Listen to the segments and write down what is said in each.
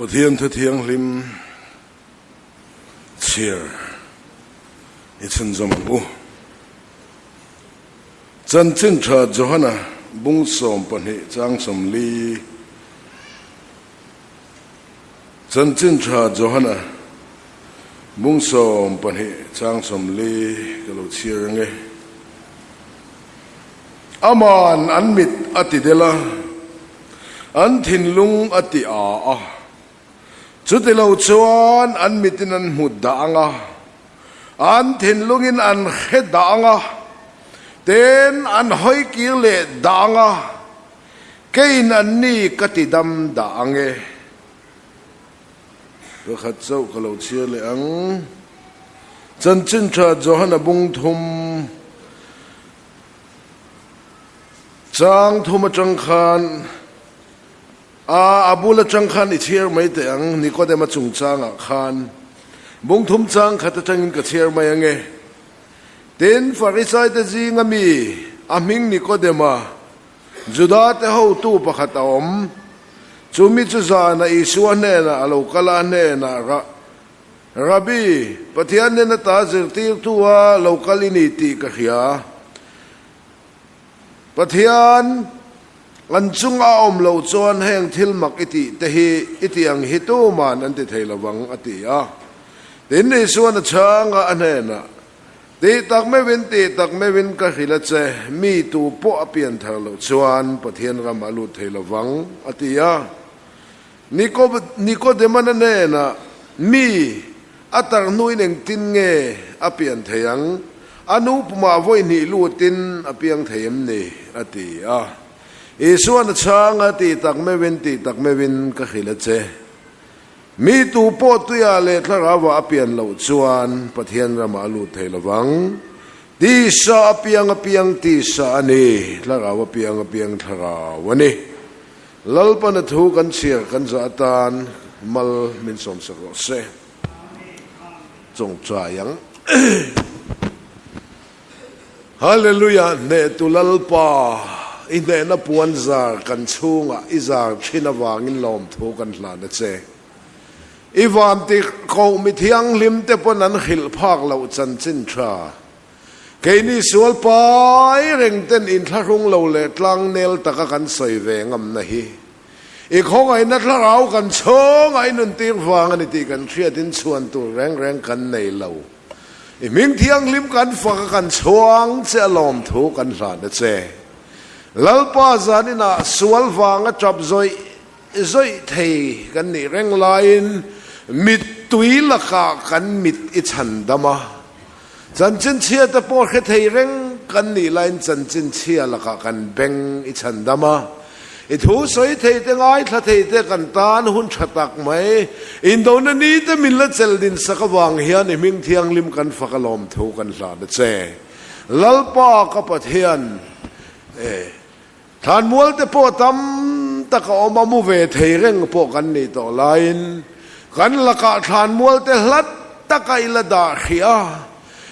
Pathian Thu Thianghlim chhiar i chhunzawm ang u. Chanchin Tha Johana bung 12 chang 40. Chanchin Tha Johana bung 12 chang 40 ka lo chhiar ang e. Aman an mit a ti del a, an thinlung a ti a a. Chuti lo chuan an mitin an hmu dah ang a, an thinlungin an hre dah ang a, ten an hawi kir leh dah ang a, keiin anni ka ti dam dah ang e. Pakhat chauh ka lo chhiar leh ang. Chanchin Tha Johana bung thum chang thum atang khan a a bul atang khan i chhiar mai teh ang Nikodema chungchangah khan bung thum chang khat atangin ka chhiar mai ang e. Tin, Farisaite zinga mi a hming Nikodema Juda te hotu pakhat a awm. Chu mi chu zana Isua hnenah a lo kal a, a hnenah ra, Rabbi, Pathian nen ata zirtirtu a lo kal i ni tih ka hria. Pathian an chunga a awm loh chuan heng thil mak i tih te hi i tih ang hi tuman an ti thei lovang, a ti a. Tin, Isuan a chhang a, a hnenah, Tih tak meuhin, tih tak meuhin ka hrilh a che, mi tu pawh a pian thar loh chuan Pathian ramah a lut thei lovang, a ti a. Nikodemana hnenah, Mi, a tar hnuin engtin nge a pian thei ang? A nu pumah vawi hnih lutin a piang thei em ni? a ti a. Isuan a chhang a, Tih tak meuhin, tih tak meuhin ka hrilh a che. Mi tu pawh tuiah leh thlarauah a pian loh chuan Pathian ramah a lut thei lovang. Tisa a piang a piang tisa a ni, thlarau a piang a piang thlarau a ni. Lalpana thu kan chhiar kan zah atan mal min sawmsak rawh se. Chawngchai ang. Hallelujah Hnehtu Lalpa, i hnehna puan zar kan chhungah i zar thin avangin lawmthu kan hlan a che. I van ti koh mi thianghlim te pawn an hrilh phak loh chanchin tha. Keini sual pai reng ten inthlahrung lo leh tlangnel taka kan sawi ve ngamna hi i khawngaihna thlarau kan chhawngah i nuntir vang a ni tih kan hriatin chhuan tur reng reng kan nei lo. I hming thianghlim kan fak a kan chhuang che a lawmthu kan hlan a che. Lalpa zaninah sual vanga tap zawih zawih thei kan nih reng laiin mittui lakah kan mit i chhan dam a. Chanchin chhia te pawh hre thei reng kan nih laiin chanchin chhia lakah kan beng i chhan dam a. I thu sawi thei te ngaithla thei te kan tan hun tha tak mai. Indona ni te min la chelh din sak avang hian i hming thianghlim kan fak a lawm thu kan hlan a che. Lalpa ka Pathian e Thlanmual te pawh tam tak a awm a, mu ve thei reng pawh kan nih tawh laiin kan lakah thlanmual te hlat taka i la dah hrih a,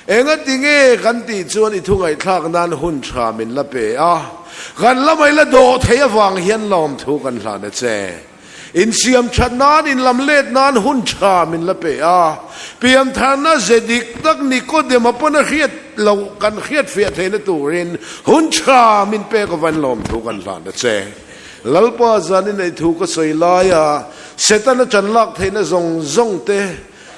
engati nge kan tih chuan i thu ngaihthlak nan hun tha min la pe a, kan lamah i la dawh thei avang hian lawmthu kan hlan a che. Insiam that nan, inlam let nan hun tha min la pe a. Piantharna ze dik tak Nikodema pawn a hriat loh kan hriat fiah theihna turin hun tha min pek avan lawmthu kan hlan a che. Lalpa zanin ei thu ka sawi laia Setana chan lak theihna zawng zawng te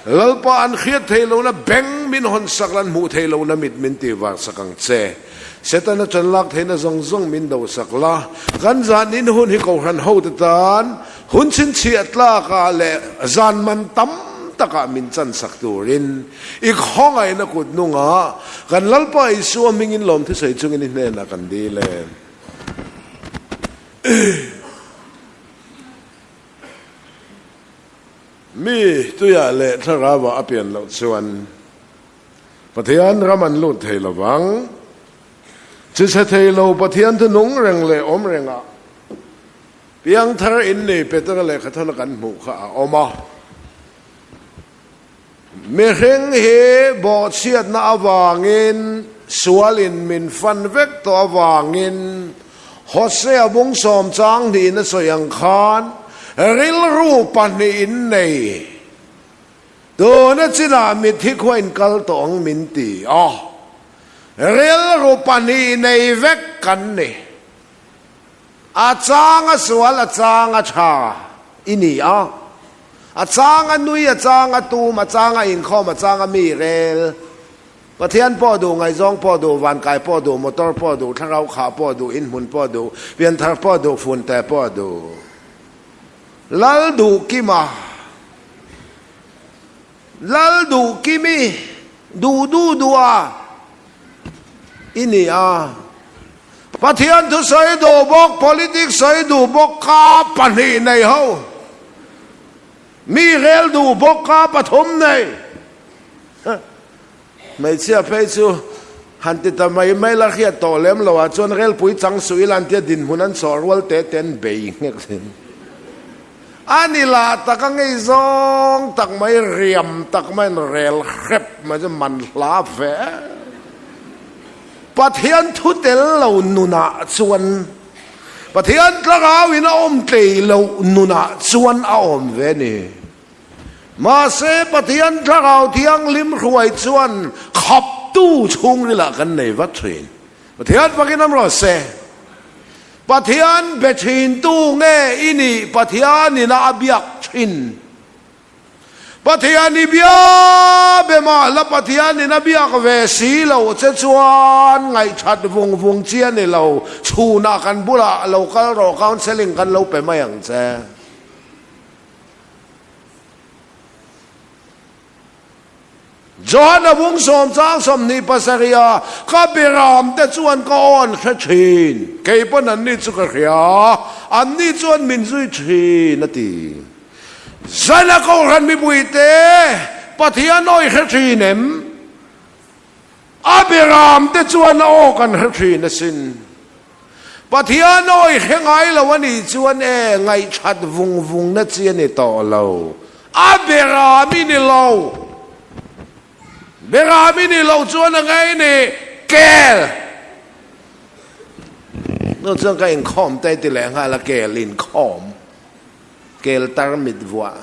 Lalpa an hriat theih lohna beng min hawn sak la an hmuh theih lohna mit min tih var sak ang che. Setana chan lak theihna zawng zawng min do sak la, kan zanin hun hi Kohhran hote tan hun chhinchhiah tlakah leh zan man tam takah min chan sak turin i khawngaihna kut nungah kan Lalpa Isua hmingin lawmthusawi chungin i hnenah kan dil e. Mi tuiah leh thlarauah a pian loh chuan Pathian ram an lut thei lo vang. Chi chhe thei lo Pathian thu nung reng leh awm rengah piangthar in nei Petera lehkhathawn kan hmuh kha a awm a. Mihring hi bawhchhiatna avangin sualin min fan vek tawh avangin Hosea bung sawm chang hnihin a sawi ang khan. Rilru pahnihin nei. Tuna chinah mitthi khua in kal tawh ang min ti a. Rilru pahnih nei vek kan ni. A chang a sual, a chang a tha i ni a. A chang a nui, a chang a tum, a chang a inkhawm, a chang a mi rel. Pathian pawh duh, ngaihzawng pawh duh, vankai pawh duh, motor pawh duh, thlarau khah pawh duh, inhmun pawh duh, pianthar pawh duh, funte pawh duh. Lal duh kima, Lal duh kimi, duh duh duh a i ni a. Pathian thu sawi duh bawk, politics sawi duh bawk ka pahnih nei ho. Mi rel duh bawk ka pathum nei. Hmeichhia phei chu han ti ta mai mai la hriat tawh lem lo ah chuan relpui chang suh ila an tia dinhmun an chawh rual te te an bei nghek thin. A ni lah tak a ngei zawng tak mai riam tak mai an rel hrep mai chu man hla ve. Pathian thu tel lo nunah chuan Pathian tlarau in a awm tlei loh nunah chuan a awm ve a ni. Mahse, Pathian Thlarau Thianghlim hruai chuan khaptu chhungrilah kan nei vat thin. Pathian fakin awm rawh se. Pathian be thintu nge i nih Pathianin a biak thin. Pathian i bia be mah la Pathianin a biak ve si loh che chuan ngaihthat vung vung chi a ni lo. Chhunah kan bulah lo kal rawh counselling kan lo pe mai ang che. Johana bung sawm chang 27 a ka biram te chuan ka awn hre thin, kei pawn anni chu ka hria, anni chuan min zui thin a ti. Zana Kohhran mipui te Pathian awi hre thin em? A biram te chuan a aw kan hre thin asin. Pathian awi hre ngai lo a nih chuan e ngaihthat vung vung na chi a ni tawh lo. A beram i ni lo. Beram i ni lo chuan a ngei ni kel. Nu chuan ka inkhawm te ti leh nghal a kel inkhawm. Kel tarmit vuah.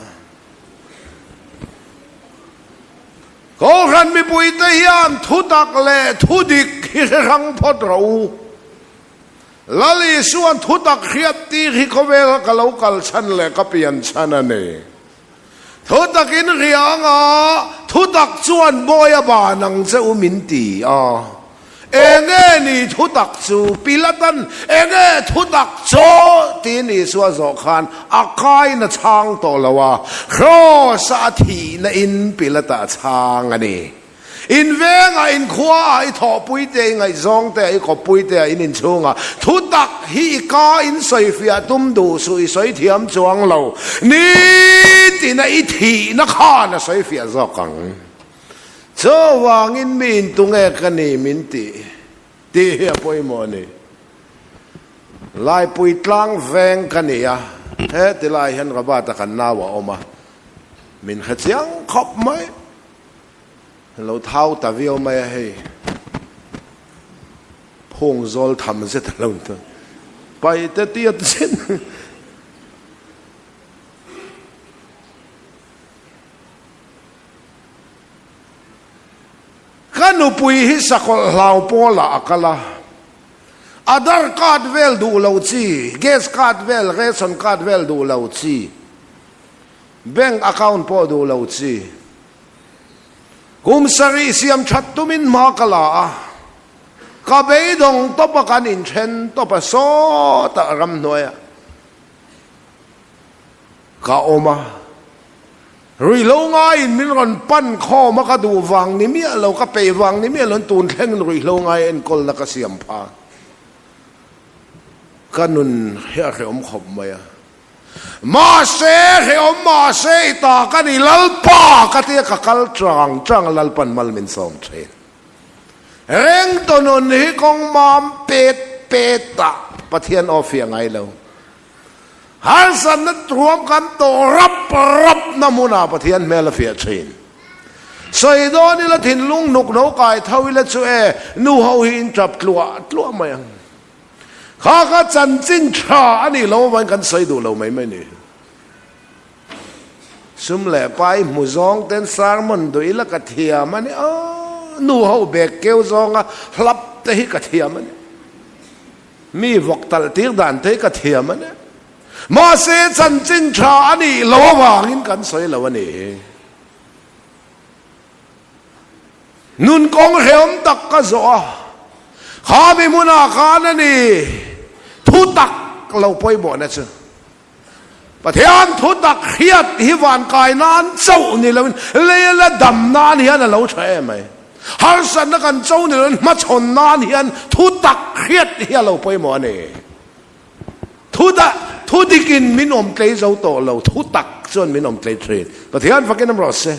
Kohhran mipuite hian thutak leh thudik hi hre hrang phawt rawh u. Lal Isua'n thutak hriat tir hi khawvela ka lo kal chhan leh ka pian chhan a ni. Thutakin hria anga thutak chuan bawi a ban ang che u min ti a. Enge ni thutak chu? Pilatan enge thutak chu? tiin Isua zawh khan a kain a chhang tawh lo a, Kraws-a a thihna in Pilata a chhang a ni. In vengah, in khuaah, i thawhpui te, i ngaihzawng te, i kawppui te, in inchhungah thutak hi i ka in sawifiah tum duh suh, i sawi thiam chuang lo. Nitina i thihna khan a sawifiah zawk ang. Chuvangin mi in tunge ka ni min tih tih hi a pawimawh a ni. Laipui tlang veng ka ni a, heti lai hian Rabat-a kan nau a awm a, min hre chiang khawp mai. Lo thau ta viau mai a hei, phung zawl tham zet a lo ni. Paihte tiat zet. Ka nupui hi sakawlh hlau pawlah a kal a, Aadhaar card vel duh lo chi, gas card vel, ration card vel duh lo chi, bank account pawh duh lo chi. Kum sarih siam that tumin hma ka la a, ka beidawng tawp a kan inthen tawp a sawtah ramhnuaiah. Ka awm a, ruihhlo ngaiin min rawn pan khawm a, ka duh vang ni miah lo, ka peih vang ni miah lo, tun thlengin ruihhlo ngai enkawlna ka siam pha. Ka nun hi a hrehawm khawp mai a. Mahse, hrehawm mahse i ta ka ni Lalpa ka tia ka kal chang chang a Lalpan mal min sawm thin. Rengto nun hi kawng mam pet pet ah Pathian aw fiah ngai lo. Harsatna ruam kan tawh rap rap na hmunah Pathian hmel a fiah thin. Sawi dawn ila thinlung hnuk no kai tho ila chu e, nu ho hi in tap tluah tluah mai ang. Kha kha chanchin tha a nih loh avangin kan sawi duh lo mai mai ni. Sum leh pai hmu zawng ten sermon duh ila ka thiam a ni. Aw, nu ho bek keu zawnga hlap te hi ka thiam a ni. Mi vawk talh tir dan te hi ka thiam a ni. Mahse, chanchin tha a nih lo avangin kan sawi lo a ni. Nun kawng hrehawm tak ka zawh a, kha mi hmunah khan a ni thu tak lo pawimawhna chu. Pathian thu tak hriat hi van kai nan chauh ni loin lei la dam nan hian a lo tha em mai. Harsatna kan cho ni loin hmachhawn nan hian thu tak hriat hi a lo pawimawh a ni. Thu dah, thu dikin min awm tlei zo tawh lo, thu tak chuan min awm tlei thin. Pathian fakin awm rawh se.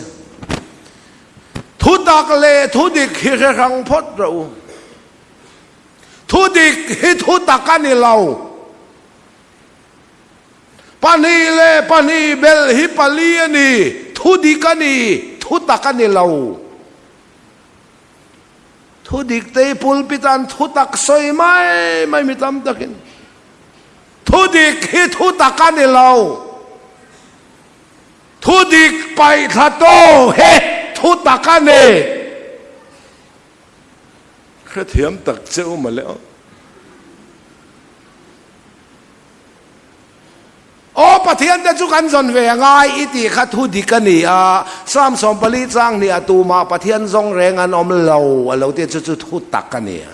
Thu tak leh thu dik hi hre hrang phawt rawh u. Thu dik hi thu tak a ni lo. Pahnih leh pahnih belh hi pali a ni, thu dik a ni, thu tak a ni lo. Thu dik te hi pulpit ah an thu tak sawi mai mai mi tam takin. Thu dik hi thu tak a ni lo. Thu dik paih thla to hi thu tak a ni. Hrethiam tak che u mawle aw. Aw Pathian te chu kan zawn ve a ngai i tih kha thu dik a ni a, Psalm 44 chang hnih a tumah Pathian zawng reng an awm lo a lo ti chu chu thu tak a ni a.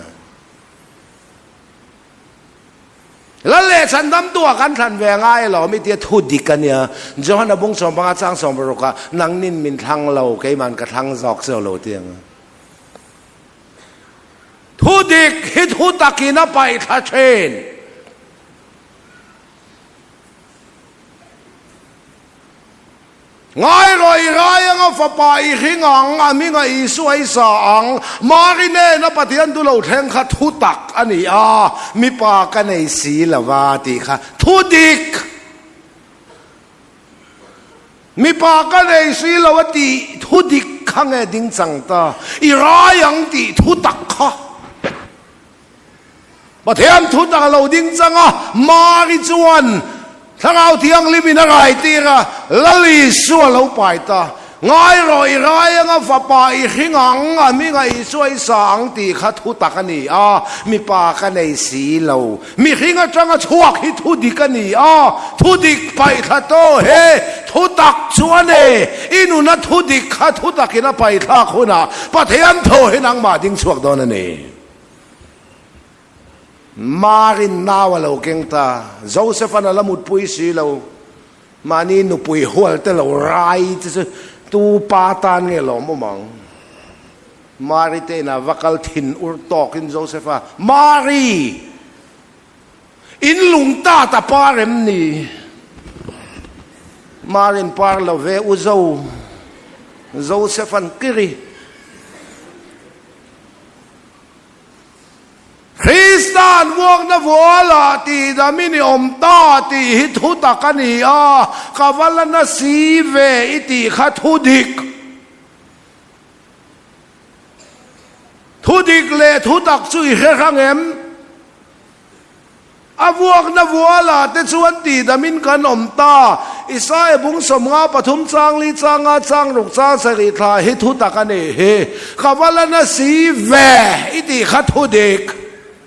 Lal leh chhandamtu ah kan thlan ve a ngai alawm i tia thu dik a nia. Johana bung 15 chang 16 ah nangnin min thlang lo keiman ka thlang zawk che lo ti ang a. Thu dik hi thu takin a paihthla thin. Ngai rawh i rai anga fapa i hring ang, a hminga Isua i sa ang, Mari nena Pathian du lo thleng kha thu tak a ni a, mipa ka nei si lo va tih kha thu dik. Mipa ka nei si lo a tih thu dik kha nge ding chang ta, i rai ang tih thu tak kha. Pathian thu tak a lo ding chang a, Mari chuan Thlarau Thianghlim in a rai tir a, Lal Isua a lo pai ta. Ngai rawh, i rai anga fapa i hring ang, a hmingah Isua i sa ang tih kha thu tak a ni a, mipa ka nei si lo. Mihring atanga chhuak hi thu dik a ni a, thu dik paihthla tawh he thu tak chu a ni. I nuna thu dik kha thu takin a paihthlak hunah Pathian thaw hi nangmah ding chhuak dawn a ni. Marin nau a lo keng ta, Joseph-a'n a la mutpui si lo. Mahni nupui hual te lo rai te chu tu pa tan nge lawm awm ang? Mari te inah va kal thin ur tawkin Joseph-a, Mari! In lung ta ta par em ni? Marin par lo ve u Zo, Joseph-a'n kiri. Krista'n vuakna vualah tihdamin i awm ta tih hi thu tak a ni a, ka va la na si ve i tih kha thu dik. Thu dik leh thu tak chu i hre hrang em? A vuakna vualah te chuan tihdamin kan awm ta. Isaia bung 53 chang li chang nga chang ruk chang sarih thla hi thu tak a nih hi. Ka va la na si ve i tih kha thu dik.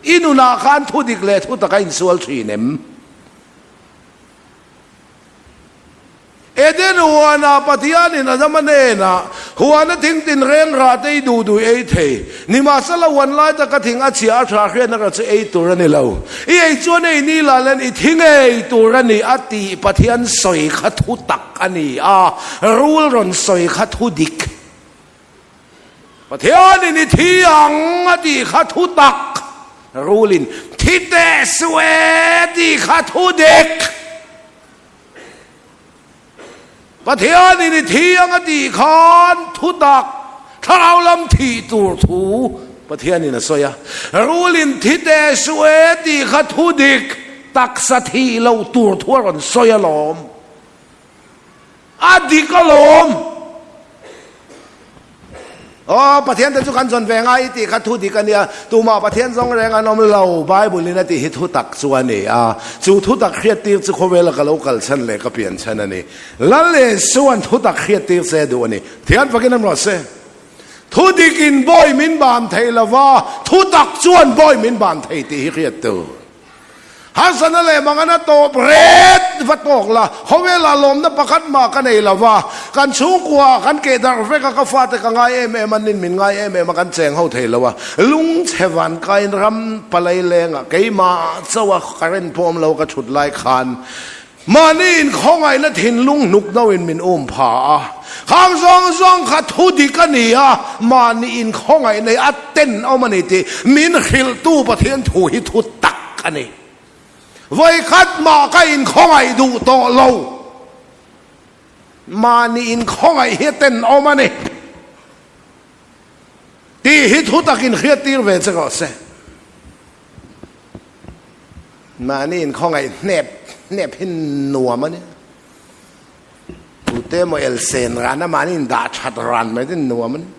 I nunah khan thu dik leh thu tak a insual thin em? Eden huanah Pathianin Adama hnenah, Huana thing tinreng rah te i duh duh i ei thei. Nimahsela huan lai taka thing a chhia a tha hriatna rah chu ei tur a ni lo. I ei chuan ei ni lah len i thi ngei tur a ni a tih Pathian sawi kha thu tak a ni a, rul rawn sawi kha thu dik. Pathianin i thi ang a tih kha thu tak, rulin thi teh suh e tih kha thu dik. Pathianin i thi ang a tih khan thutak thlarau lam thih tur thu Pathianin a sawi a. Rulin thi teh suh e tih kha thu dik taksa thih loh tur thu a rawn sawi alawm. A dik alawm. Aw, Pathian te chu kan zawn ve ngai i tih kha thu dik a nia. Tumah Pathian zawng reng an awm lo, Bible in a tih hi thu tak chu a ni a. Chu thu tak hriattir chu khawvela ka lo kal chhan leh ka pian chhan a ni. Lal Isua'n thu tak hriattir che duh a ni. Thian fakin an rawh se. Thu dik in bawi min ban thei lo va, thu tak chuan bawi min ban thei tih hi hriat tur. Harsana leh mangana tawp ret va tawk la, khawvelah lawmna pakhat mah ka nei lo va, kan chhungkua kan keh darh vek a, ka fate ka ngai em em a, nin min ngai em em a, kan cheng ho thei lo a, lungchhe van kain ram palai lengah keimah chauha current pawh awm lo ka thut lai khan mahni inkhawngaihna thinlung hnuk no in min um pha a, khang zawng zawng kha thu dik a ni a, mahni inkhawngaihna hi a tenawm a ni tih min hrilhtu Pathian thu hi thu tak a ni. Vawikhat mah ka inkhawngaih duh tawh lo. Mahni inkhawngaih hi a tenawm a ni tih hi thu tak inhriattir ve che rawh se. Mahni inkhawngaih hnep hnep hi nuam a nia. Tute emaw elsen rana mahni indah that ran mai te nuam a nia.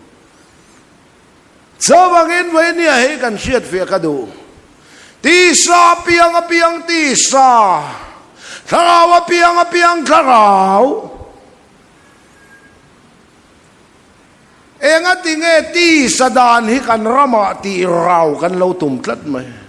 Chuvangin vawinia hei kan hriat fiah ka duh. Tisa piang a piang tisa, thlarau a piang a piang thlarau. Engati nge tisa dan hi kan ramah tih rau kan lo tum tlat mai.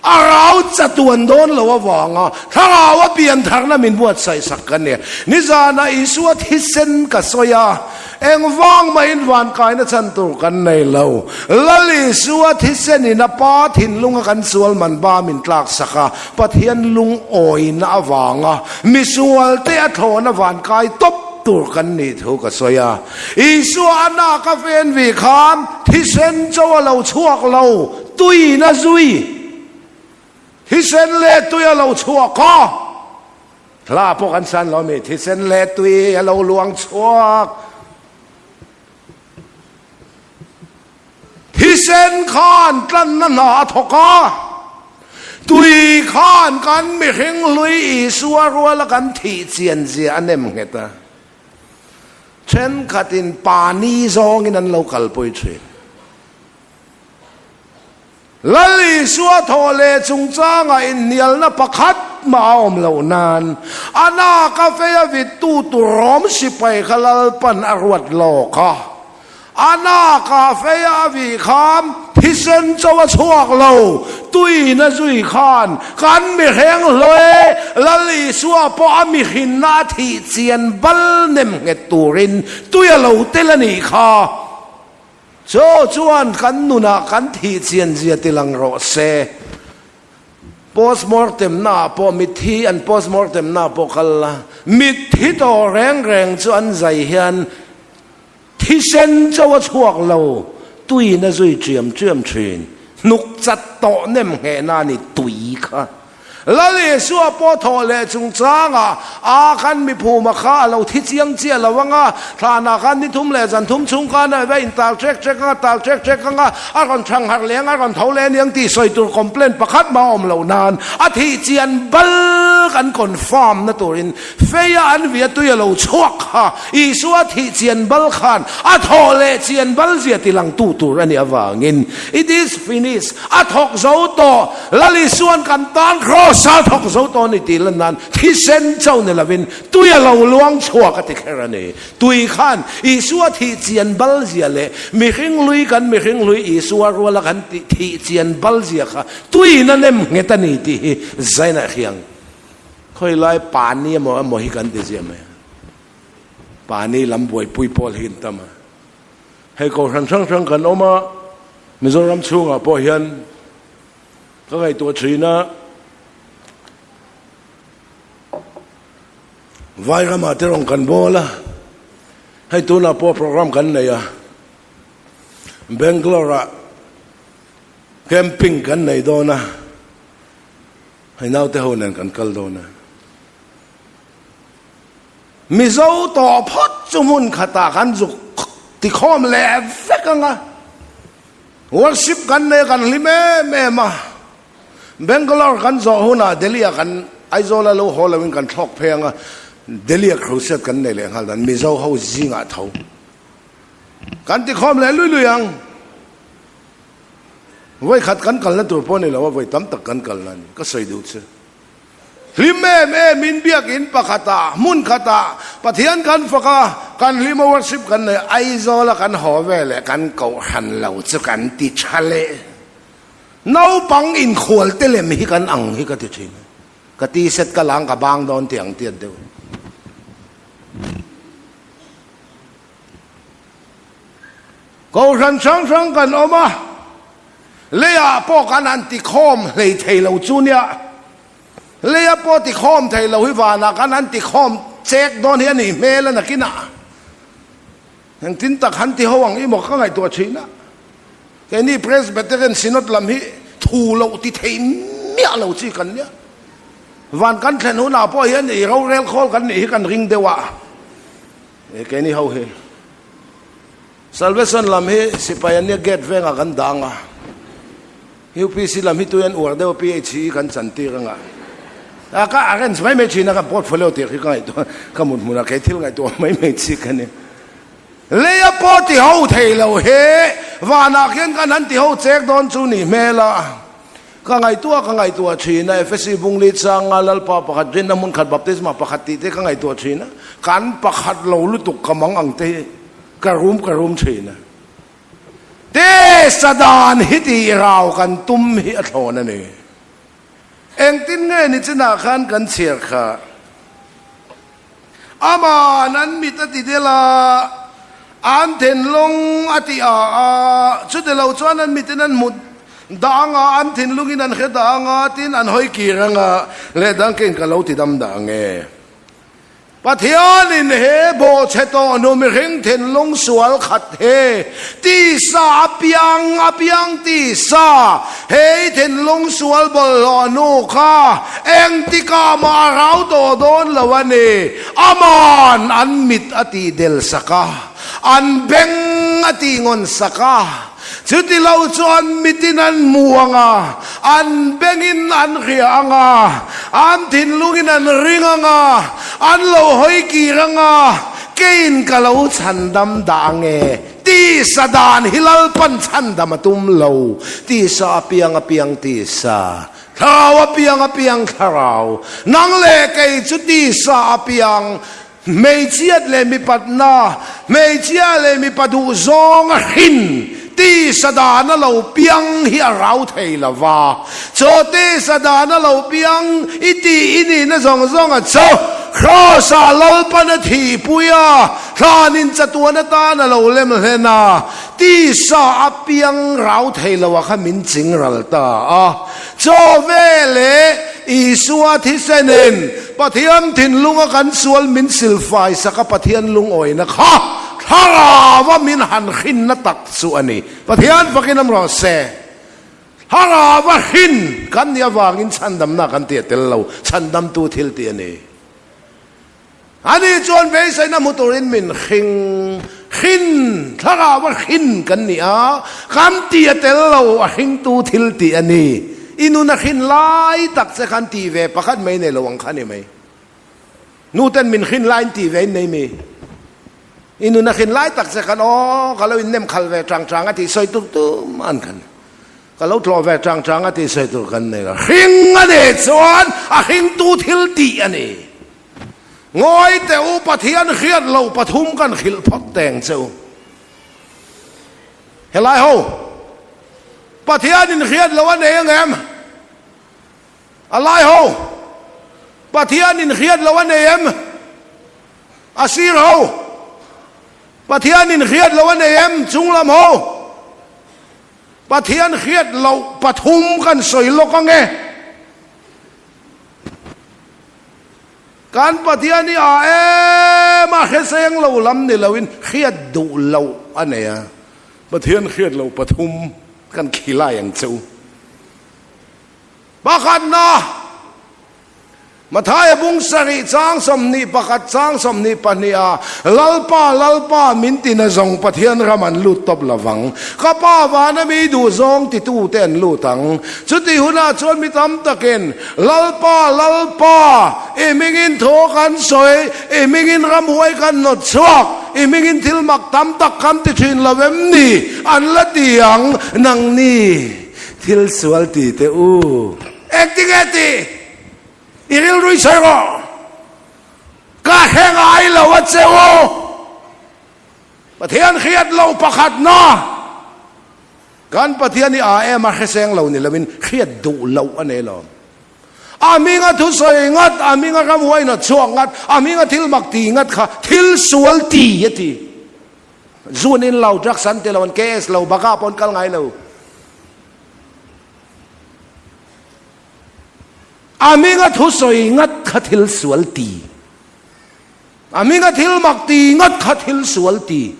A rau chatuan dawn lo avanga thlarau a pian tharna min buatsaih sak ka nia. Nizanah Isua thisen ka sawi a, engvang mahin vankaina chhan tur kan nei lo. Lal Isua thisenin a Pa thinlunga kan sual man ba min tlak sak a, Pathian lungawina avanga misualte a thlawna vankai tawp tur kan nih thu ka sawi a. Isua a nak a ven vi khan thisen chaw a lo chhuak lo. Tuiin a zui, thisen leh tui a lo chhuak a, hla pawh kan san lo mi, thisen leh tui a lo luang chhuak, thisen khan tlanna hna a thawk a, tui khan kan mihring hlui Isua ruala kan thih chian zia a nem nghet a, thenkhatin pani zawngin an lo kalpui thin. Lal Isua thawh leh chungchangah inhnialna pakhat mah a awm loh nan, a nak a fei a vittu tur Rom sipai kha Lalpan a ruat lawk a. A nak a fei a vih khan thisen cho a chhuak lo, tuiin a zui khan kan mihreng hlawi Lal Isua pawh a mihrinna a thih chian bal nem nghet turin tui a lo tel a nih kha. Chaw chuan kan nunah kan thih chian zia ti lang rawh se. Postmortem naah pawh mitthi an postmortem naah pawh kal la, mitthi tawh reng reng chu an zai hian thisen chaw a chhuak lo, tuiin a zui ṭiam ṭiam ṭhin. Hnuk chat tawh nem nghehna a ni tui kha. Lal Isua pawh thawh leh chungchangah a khan miphuma kha a lo thi chiang chiah lo ang a, thlanah khan ni thum leh zan thum chhung khan a va intal ṭek ṭek ang a, tal ṭek ṭek ang a, a rawn thang harh leh ang, a rawn tho leh aniang tih sawi tur complaint pakhat mah a awm loh nan a thih chian bal kan confirm na turin feia an via tui a lo chhuak kha Isua thih chian bal khan a thawh leh chian bal zia tilangtu tur a nih avangin it is finished A thawk zo tawh, Lal Isua'n kan tan Kraws a thawk zo tawh a ni tih lan nan thisen chauh ni lovin tui a lo luang chhuak a ti kher a ni. Tui khan Isua thih chian bal zia leh mihring hlui kan mihring hlui Isua ruala kan thih chian bal zia kha tuiin a nem nghet a ni tih hi zainah hiang khawilai pani emaw emaw hi kan ti zia mai a. Pani lam buaipui pawl hi kan tam a. Hei kohhran hrang hrang kan awm a, Mizoram chhungah pawh hian ka ngaihtuah thin a, Vairamah te rawn kan bawl a, hei tunah pawh program kan nei a, Bangalore-ah camping kan nei dawn a, hei naute ho nen kan kal dawn a. Mizo tawh phawt chu hmun khatah kan zuk tikhawm leh vek ang a, worship kan nei a kan hlim em em a, Bangalore kan zawh hunah Delhi ah kan Aizawl a lo haw loin kan thlawk phei ang a, Delhi ah crusade kan nei leh nghal dan Mizo ho zingah tho. Kan ti khawm leh lui lui ang. Vawi khat kan kalna tur pawh a ni lo a, vawi tam tak kan kalna a ni. Ka sawi duh che. Hlim em em in biakinn pakhatah, hmun khatah Pathian kan fak a, kan hlim a worship kan nei a, Aizawl a kan haw ve leh kan kohhran lo chu kan ti tha leh. Naupang inkhual te lem hi kan ang hi ka ti thin. Ka ti set ka lang ka bang dawn tih ang tiat deuh. Kohhran hrang hrang kan awm a, leiah pawh kan han tikhawm hlei thei lo chu nia. Leia pawh tikhawm thei lo hi vanah kan han tikhawm chek dawn hi a nih hmel a nakinah. Engtin tak han ti ho ang i maw ka ngaihtuah thin a. Keini Presbyterian Synod lam hi thu loh ti thei miah lo chi kan nia. Van kan thlen hunah pawh hian i rorel khawl kan nih hi kan ring deuh a. Keini ho hi Salvation lam hi sipai an nia gate vengah kan dang a, UPC lam hi tui an uar deuh a PHE kan chan tir anga a ka arrange mai mai thin a ka portfolio tir hi ka ngaihtuah ka mut hmunah kei thil ngaihtuah mai mai chi ka ni. Leia pawh ti ho thei lo he vanah khian kan han ti ho chek dawn chu nih hmel a. Ka ngaihtuah ka ngaihtuah thin a, Efesi bungli changa Lalpa pakhat rinna hmun khat baptisma pakhat tih te ka ngaihtuah thin a, kan pakhat lo lutuk ka mang ang te hi ka rum ka rum thin a. Te sadan hi tih rau kan tum hi a thlawn a ni. Engtin nge ni chinah khan kan chhiar kha? Aman an mit a ti del a, an thinlung a ti a a, chuti lo chuan an mitin an hmu dah anga, an thinlungin an hre dah anga, tin an hawi kir anga, leh dang kein ka lo ti dam dah ang e. Pathianin he bawhchhe tawh hnu mihring thinlung sual khat he tisa a piang a piang tisa he i thinlung sual bawlhhlawh hnu kha Engtikah mah a rau tawh dawn lo a ni. Aman an mit a tih del sak a, an beng a tih ngawn sak a. Chuti lo chu an mitin an hmu ang a, an bengin an hria ang a, an thinlungin an ring ang a, an lo hawi kir ang a, keiin ka lo chhandam dah ang e. Tisa dan hi Lalpan chhandam a tum lo. Tisa apiang apiang tisa. Thlarau a piang a piang thlarau, nang leh kei chu tisa a piang, hmeichhiat leh mipatna, hmeichhia leh mipa duh zawng a hrin, tisa dan a lo piang hi a rau thei lo va, chaw tisa dan a lo piang i tih i nihna zawng zawng a chu Kraws ah Lalpan a thihpui a, thlanin chatuan atan a lo lem hlen a. Tisa a piang rau thei lo a kha min ching ral ta a. Chaw ve leh Isua thisenin Pathian thinlunga kan sual min silfai sak a Pathian lungawina kha thlarau a min han hrinna tak chu a ni. Pathian fakin am rawh se. Thlarau a hrin kan nih avangin chhandamna kan ti a tel lo, chhandamtu thil tih a ni. Ani chuan beiseina hmu turin min hring, hrin, thlarau a hrin kan ni a, kan tih a tel lo, a hringtu thil tih a ni. I nun a hrin lai tak che khan tih ve pakhat mai nei lo ang kha ni mai. Nu ten min hrin laiin tih ve in nei mi. I nun a hrin lai tak che khan aw ka lo innem khal ve chang chang a tih sawi tur tum an khan. Ka lo tlawh ve chang chang a tih sawi tur kan nei lo. Hring a nih chuan a hringtu thil tih a ni. Ngawi teh u, Pathian hriat loh pathum kan hrilh phawt teng che u. Helai ho, Pathianin hriat loh a nei ang em? A lai ho, Pathianin hriat loh a nei em? A sir ho, Pathianin hriat loh a nei em? Chunglam ho, Pathian hriat loh pathum kan sawi lawk ang e. Kan Pathian hi a em a hreseng lo lam ni loin hriat duh loh a nei a, Pathian hriat loh pathum kan khilai ang che u. Pakhatna. Mathaia bung sarih chang 21 chang 22 ah, Lalpa, Lalpa, min tina zawng Pathian ram an lut tawp lovang. Ka Pa vana mi duh zawng titute an lut ang. Chutih hunah chuan mi tam takin, Lalpa, Lalpa, i hmingin thu kan sawi, i hmingin ramhuai kan nawt chhuak, i hmingin thil mak tam tak kan ti thin lo em ni? An la ti ang, Nangni thil sual ti teh u. Engtinge tih? I rilru i sawi rawh. Ka hre ngai lo a che u. Pathian hriat lo pakhatna. Kan Pathian hi a em a hreseng lo ni loin hriat duh loh a nei lo. A hminga thusawi ngat, a hminga ramhuaina chhuak ngat, a hminga thil mak ti ngat kha thil sual ti a ti. Zun in lo, drugs an ti lo, an KS lo, baka pawh an kal ngai lo. A hminga thusawi ngat kha thil sual ti. A hminga thil mak ti ngat kha thil sual ti.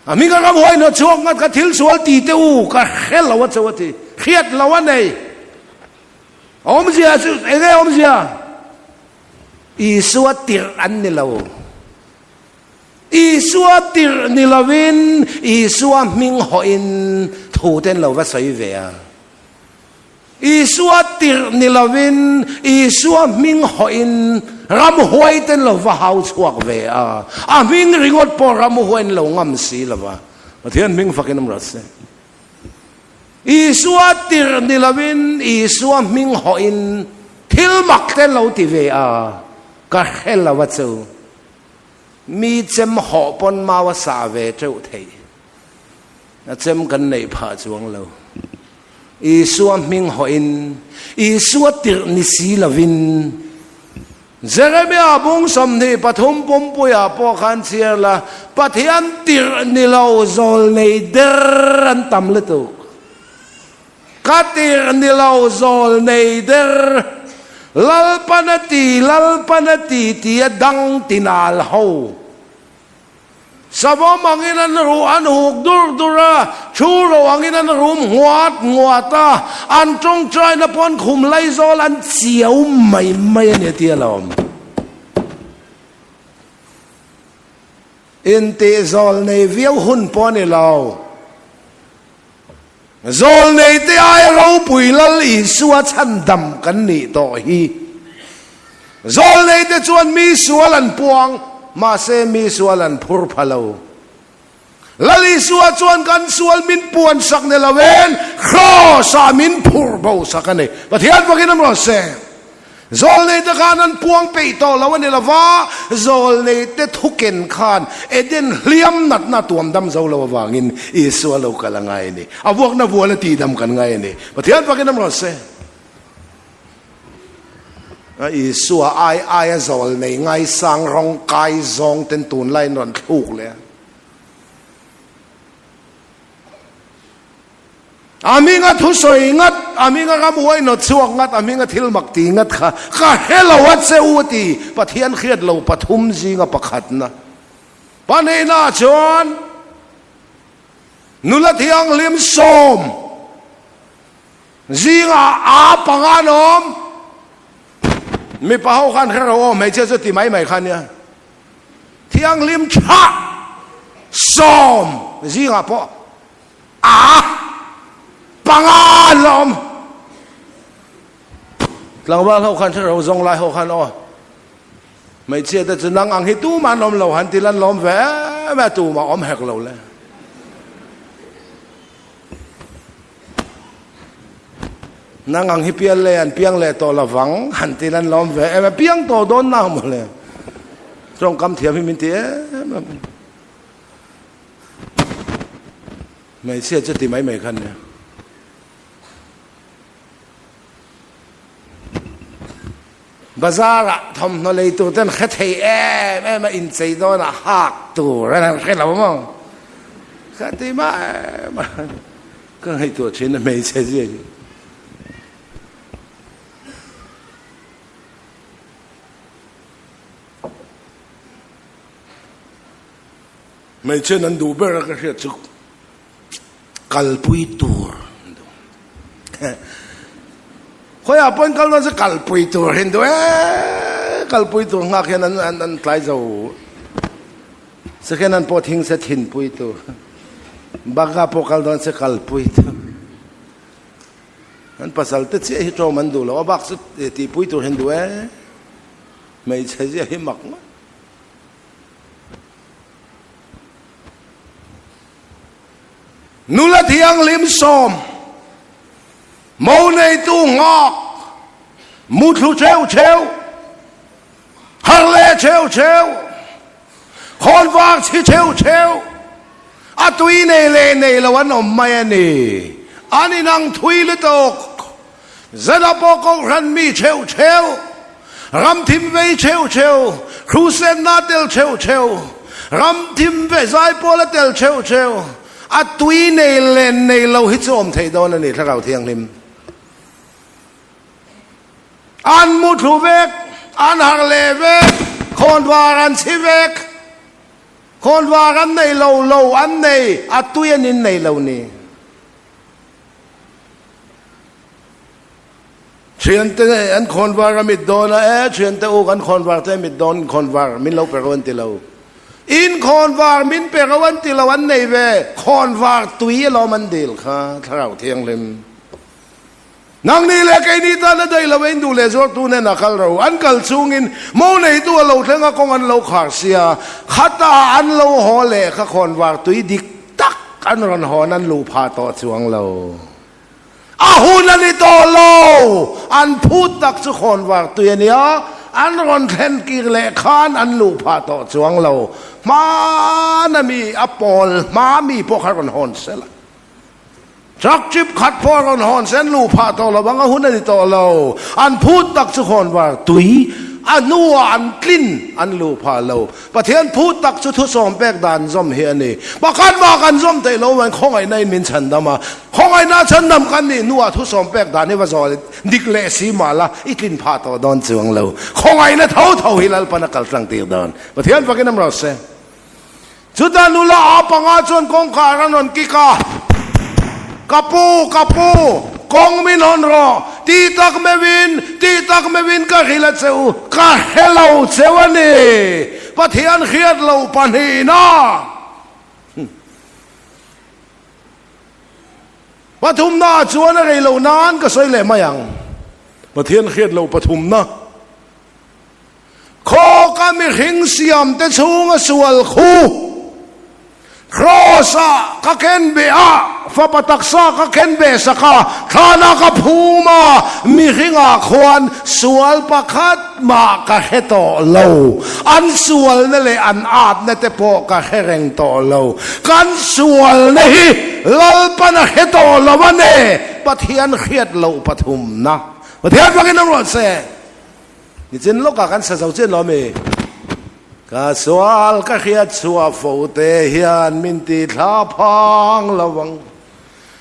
A hminga ramhuai hna chhuak ngat kha thil sual ti te u ka hre lo a cheu a ti. Hriat lo a nei. Awmzia chu enge awmzia? Isua tirh an ni lo. Isua tirh ni lovin Isua hming hawhin thu te an lo va sawi ve a. Isua tirh ni lovin Isua hming hawhin ramhuai ten lo va hau chhuak ve a, a hming ringawt pawh ramhuai an lo ngam si lo va, Pathian hming fakin awm rawh se. Isua tirh ni lovin Isua hming hawhin thil mak te an lo ti ve a, ka hre lo a chu. Mi chem hawh pawn mau a sah ve teuh theih. A chem kan neih phah chuang lo. Isua hming hawhin, Isua tirh ni si lovin, Jeremia bung 23 pumpuiah pawh khan chhiar la, Pathian tirh ni lo zawl nei der an tam lutuk. Ka tirh ni lo zawl nei der, Lalpan a ti, Lalpan a ti tia dang tinal ho. Savawm angin an ruh an huk dur dur a, thu ro angin an rum nguat nguat a, an tawngtaina pawh an khum laizawl an chiau mai mai a ni a ti alawm. Intihzawl nei viau hun pawh a ni lo. Zawlneite ai ropui Lal Isua chhandam kan nih tawh hi. Zawlneite chuan mi sual an puang, mahse mi sual an phur pha lo. Lal Isua chuan kan sual min puan sak ni loin Kraws-ah min phur bo sak a ni. Pathian fakin a rawn se. Zawlneite khan an puang peih tawh lo a ni lova, zawlneite thuken khan Eden hliam natna tuam dam zo lo avangin Isua lo kal a ngai a ni. A vuakna vual a tihdam kan ngai a ni. Pathian fakin am rawh se. A Isua ai aia zawlnei ngaisang rawng kai zawng ten tunlaiin rawn thluk leh a. A hminga thusawi ngat, a hminga ramhuai nawt chhuak ngat, a hminga thil mak ti ngat kha ka hre lo a che u a ti. Pathian hriat lo pathum zinga pakhatna. Pahnihna chuan nula thianghlim sawm zingah a panga an awm. Mipa ho khan hre ro aw, hmeichhia chu ti mai mai kha nia. Thianghlim tha sawm zingah pawh A panga an la awm. Tlangval ho khan hre ro zawng lai ho khan aw. Hmeichhia te chu nang ang hi tumah an awm lo han ti lan lawm ve em a tumah awm hek lo le. Nang ang hi pial le an piang leh tawh lovang han ti lan lawm ve em a piang tawh dawn na maw le. Tawngkam thiam hi min ti em em. Hmeichhia chu ti mai mai khan nia. Bazar ah thawmhnaw lei tur ten hre thei em em a inchei dawn a hak tur an han hre lo maw? Ka ti mai mai. Ka ngaihtuah thin a hmeichhe zia hi. Hmeichhian an duh ber a ka hriat chu kalpui tur an duh. Khawiah pawhin kal dawn se kalpui tur hin duh e, kalpui tur nghak hian an an an tlai zo. Second hand pawh thing se thinpui tur. Bagha pawh kal dawn se kalpui tur. An pasal te chiah hi ṭawm an duh lo, a bak chu tihpui tur hin duh e. Hmeichhe zia hi mak ngawt. Nula thianghlim sawm, mo neitu nghak, muthlu cheu cheu, har leh cheu cheu, khawnvar chhi cheu cheu, a tui nei leh nei lo an awm mai a ni. An inang thui lutuk. Zela pawh kohhran mi cheu cheu, ram thim vei cheu cheu, Crusade-na tel cheu cheu, ram thim ve zaipawl a tel cheu cheu, a tui nei leh nei lo hi chu awm thei dawn a ni Thlarau Thianghlim. An mu thlu vek, an harh leh vek, khawnvar an chhi vek, khawnvar an nei lo lo an nei, a tui an innei lo ni. Thiante an khawnvar a mit dawn a, e thiante u kan khawnvar te mit dawn khawnvar min lo pe ro an ti lo. In khawnvar min pe ro an ti lo an nei ve, khawnvar tui alawm an dil kha Thlarau Thianghlim. Nangni leh keini tan a daih lo e, in duh leh zuartu nen a kal ro. An kal chungin mo neitu a lo thleng a kawng an lo khar sia, khata an lo haw leh kha khawnvar tui dik tak an rawn hawn an luh phah tawh chuang lo. A hun a ni tawh lo. An phut tak chu khawnvar tui a nia, an rawn thlen kir leh khan an luh phah tawh chuang lo. Hmana mi a pawl hma mi pawh kha rawn hawn sel a. Truck chip khat pawh a rawn hawn se an luh phah tawh lo ang, a hun a ni tawh lo. An phut tak chu khawnvar tui a hnuah an tlin an luh phah lo. Pathian phut tak chu thusawm pek dan zawm hi a ni. Pakhat mah kan zawm theih lo avangin khawngaihna in min chhandam a. Khawngaihna chhandam kan nih hnuah thusawm pek dan hi va zawh dik leh si mah la i tlin phah tawh dawn chuang lo. Khawngaihna tho tho hi Lalpan a kal tlang tir dawn. Pathian fakin am rawh se. Chutah nula a panga chuan kawngkhar an rawn kik a, Ka pu, ka pu, kawng min hawn rawh, ti tak meuhin, ti tak meuhin ka hrilh a che u, ka hre lo cheu a ni, Pathian hriat loh pahnihna. Pathumna chuan a rei loh nan ka sawi leh mai ang, Pathian hriat loh pathumna. Khawka mihring siamte chhunga sual khu Kraws-ah ka ken beh a, fapa taksa ka ken beh sak a, thlanah ka phum a, mihringah khuan sual pakhat mah ka hre tawh lo. An sualna leh an atna te pawh ka hre reng tawh lo. Kan sualna hi Lalpan a hre tawh lo a ne, Pathian hriat loh pathumna. Pathian fakin a ruat se. Nichin lawkah kan sa zo chian lo ami? Ka sual ka hriat chhuah fo te hian min ti thla phang lo ang.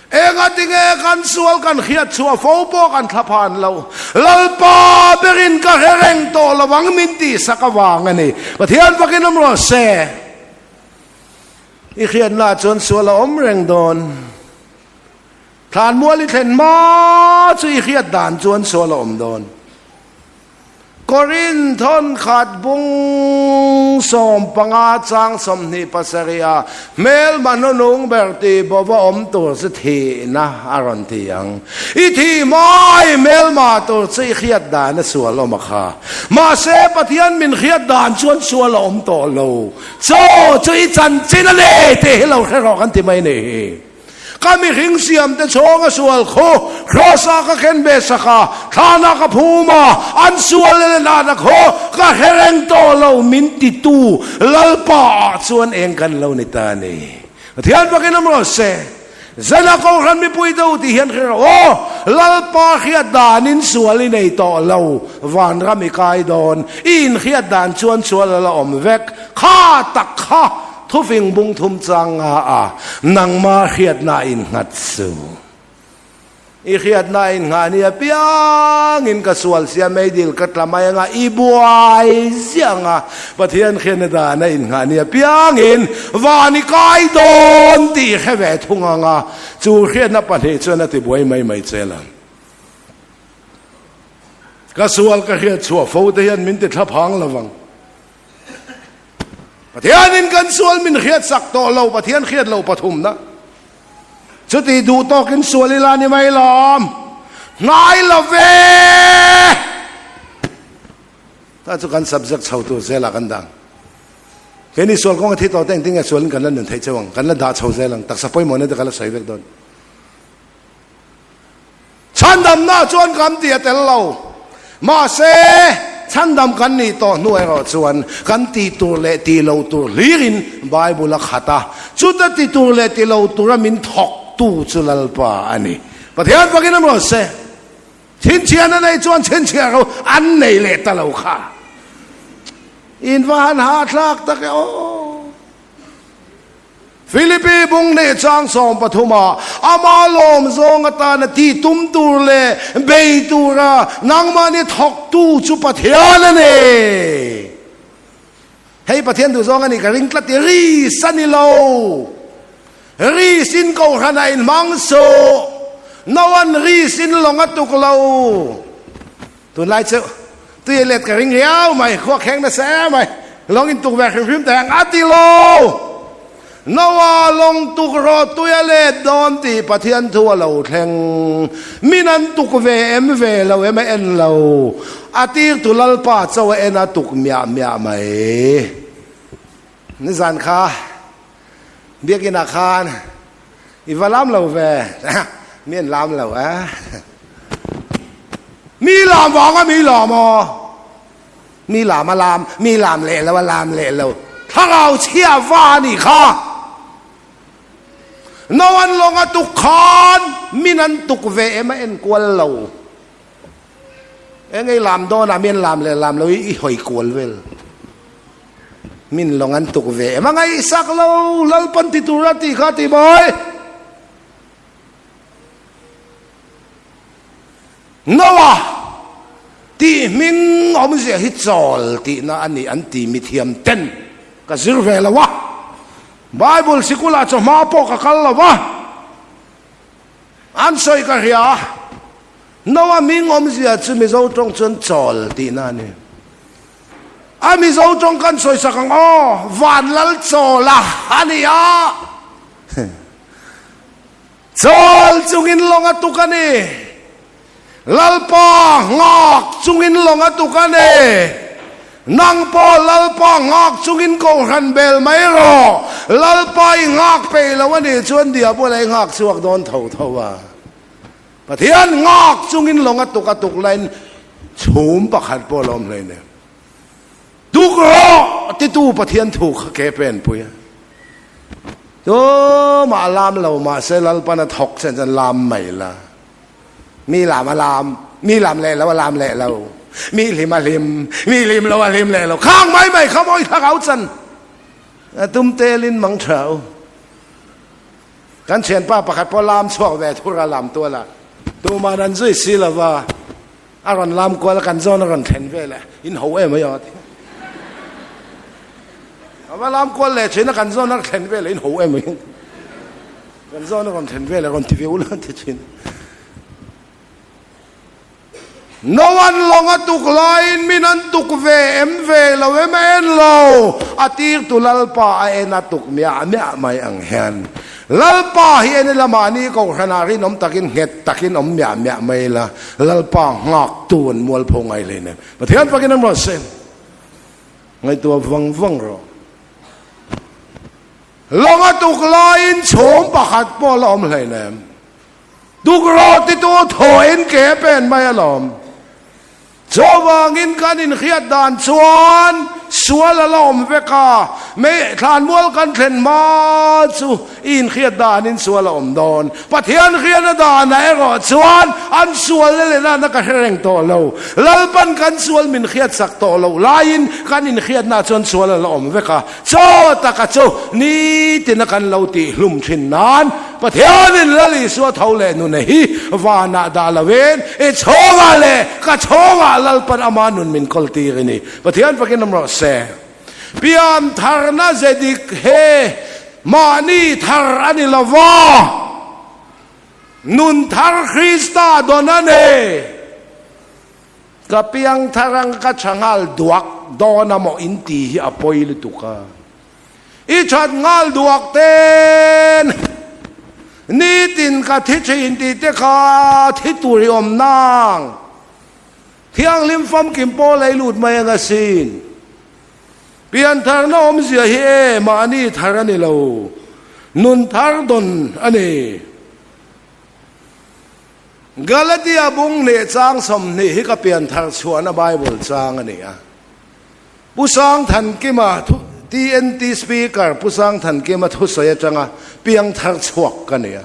Enga tinge kan sual kan hriat chhuah fo pawh kan thla phan lo. Lalpa berin ka hre reng tawh lo ang min tih sak avang a ni. Pathian fakin awm rawh se. I hriatna chuan sual a awm reng dawn. Thlanmual i thlen hma chu i hriat dan chuan sual a awm dawn. Korinth thawn khat bung 15 chang 27 a hmelma hnunung ber tih bova awm tur chu thihna a rawn ti ang. I thih hma i hmelma tur chu i hriat dan a sual awm a kha. Mahse Pathian min hriat dan chuan sual a awm tawh lo. Chaw chu i chanchin a ni tih hi lo hre rawh kan ti mai ni hi. Ka mihring siamte chhawng a sual khu, Kraws-ah ka khen ve sak a, thlanah ka phum a, an sual leh nana khaw ka hre reng tawh lo min titu Lalpa-ah chuan eng kan lo ni ta a ni. Pathian fakin awm rawh se. Zana Kohhran mipui deuh tih hian hre rawh aw, Lalpa hriat danin sual i nei tawh lo, vanram i kai dawn, i inhriat dan chuan sual a la awm vek, kha tak kha Thufing bung thum chang nga a, nangma hriatna innghat chu. I hriatna inngah ni apiangin ka sual sia meidil ka tla mai anga i buai ziah anga Pathian hriatna dana inngah ni apiangin van i kai dawn tih i hre ve thung anga chu hriatna pahnih chuan a ti buai mai mai che lo. Ka sual ka hriat chhuah fo te hian min ti thlaphang lovang. Pathianin kan sual min hriat sak tawh lo, Pathian hriat loh pathumna. Chuti duh tawkin sual ila ni mai lawm. Hnai lo ve! Ta chu kan subject chho tur zelah kan dah ang. Keini sual kawnga thi tawh te engtin nge sualin kan la nun theih cheu ang? Kan la dah chho zel ang. Taksa pawimawhna te kan la sawi vek dawn. Chhandamna chuan kan ti a tel lo. Mahse, chhandam kan nih tawh hnu erawh chuan kan tih tur leh tih lo tur hlirin Bible a khat a. Chuta ti tur leh ti lo tura min thawktu chu Lalpa a ni. Pathian fakin a rawn se. Chhinchhiahna nei chuan chhinchhiah ro an nei leh ta lo kha. In va han hahthlak tak e aw. Philippi bung hnih chang 13 ah ama lawm zawng atana tih tum tur leh bei tura nangmahni thawktu chu Pathian a ni. Hei Pathian duh zawng a nih ka ring tlat i ris a ni lo. Ris in kohhran a inhmang suh. Noan ris in lawng a tuk lo. Tunlai chu tui a let ka ring riau mai, khua kheng nasa em mai, lawng in tuk ve hrim hrim teh ang a ti lo. Noah lawng tuk rawh tui a let dawn tih Pathian thu a lo thleng. Min an tuk ve em ve lo em a en lo. A tirtu Lalpa cho a en a tuk miah miah mai. Nizan kha biakinah khan I va lam lo ve, mi an lam lo e. Mi lam vanga mi lam aw. Mi lam a lam, mi lam leh lo a lam leh lo. Thlarau chhia va a nih kha. No an lawng a tuk khan min an tuk ve em a enkual lo. Eng ei lam dawnah mi an lam leh lam lo i hawi kual vel. Min lawng an tuk ve em a ngaihsak lo Lalpan ti tur a tih kha ti mawi. Noah tih hming awmzia hi chawl tihna a ni an ti mithiam ten ka zir ve lo a. Bible sikulah chawhma pawh ka kal lo a. An sawi ka hria a. Noah hming awmzia chu Mizo tawng chuan chawl tihna a ni. A Mizo tawng kan sawi sak ang aw, van lal chawl a a ni a. Chawl chungin lawng a tuk a ni. Lalpa nghak chungin lawng a tuk a ni. Nang pawh Lalpa nghak chungin kohhran bel mai rawh. Lalpa i nghak peih lo a nih chuan diabol a i nghak chhuak dawn tho tho a. Pathian nghak chungin lawng a tuk a tuk laiin chhum pakhat pawh a lawm hlei nen. Tuk rawh titu Pathian thu kha ke pen pui a. Tumah a lam lo mahse Lalpan a thawk chen chuan lam mai la. Mi lam a lam, mi lam leh lo a lam leh lo. Mi hlim a hlim, mi hlim lo a hlim leh lo. Khang mai mai kha mawi thla kau chan. A tum telin mang tha u. Kan thianpa pakhat pawh lam chhuak ve thur a lam tual a, tuman an zui si lo va, a rawn lam kual a, kan zawn a rawn thlen vel a, in ho em mai aw a ti. A va lam kual leh thin a, kan zawn a thlen vel a, in ho em mai. Kan zawn a rawn thlen vel a, rawn ti ve ula a ti thin. No an lawng a tuk laiin min an tuk ve em ve lo em a en lo, a tirtu Lalpa a en a tuk miah miah mai ang hian Lalpa hi en ila mahni kohhranah rinawm takin nghet takin awm miah miah mai ila Lalpa nghaktu an mualpho ngai hlein em Pathian fakin an rawn sem ngaihtuah vang vang rawh. Lawng a tuk laiin chhum pakhat pawh la awm hlein em. Tukrawh titu thawhin ke pen mai alawm. Chuvangin kan inhriat dan chuan sual a la awm vek a, mei thlanmual kan thlen hma chu i inhriat danin sual a awm dawn. Pathian hriatna danah erawh chuan an sualna leh nana ka hre reng tawh lo. Lalpan kan sual min hriatsak tawh loh laiin kan inhriatnaah chuan sual a la awm vek a. Chaw taka chu nitina kan lo tihhlum thin nan Pathianin Lal Isua tho leh nuna hi vanah dah loin i chhawngah leh ka chhawngah Lalpan ama nun min kawl tir i ni. Pathian fakin awm rawh se. Pian tharna ze dik he mahni thar a ni lova, nun thar Krista dawn a ni. Ka piangthar ang ka tha nghal duak dawn a maw in ti hi a pawi lutuk a. I that nghal duak ten nitin ka thi thin tih te kha thi tur i awm nang. Thianghlim famkim pawh lei lut mai ang asin. Piantharna awmzia hi e mahni thar a ni lo, nun thar dawn a ni. Galatia bung leh chang 20 hi ka pianthar chhuahna Bible chang a ni a. Pu Sangthankima thu TNT Speaker Pu Sangthankima thusawi atanga piangthar chhuak ka ni a.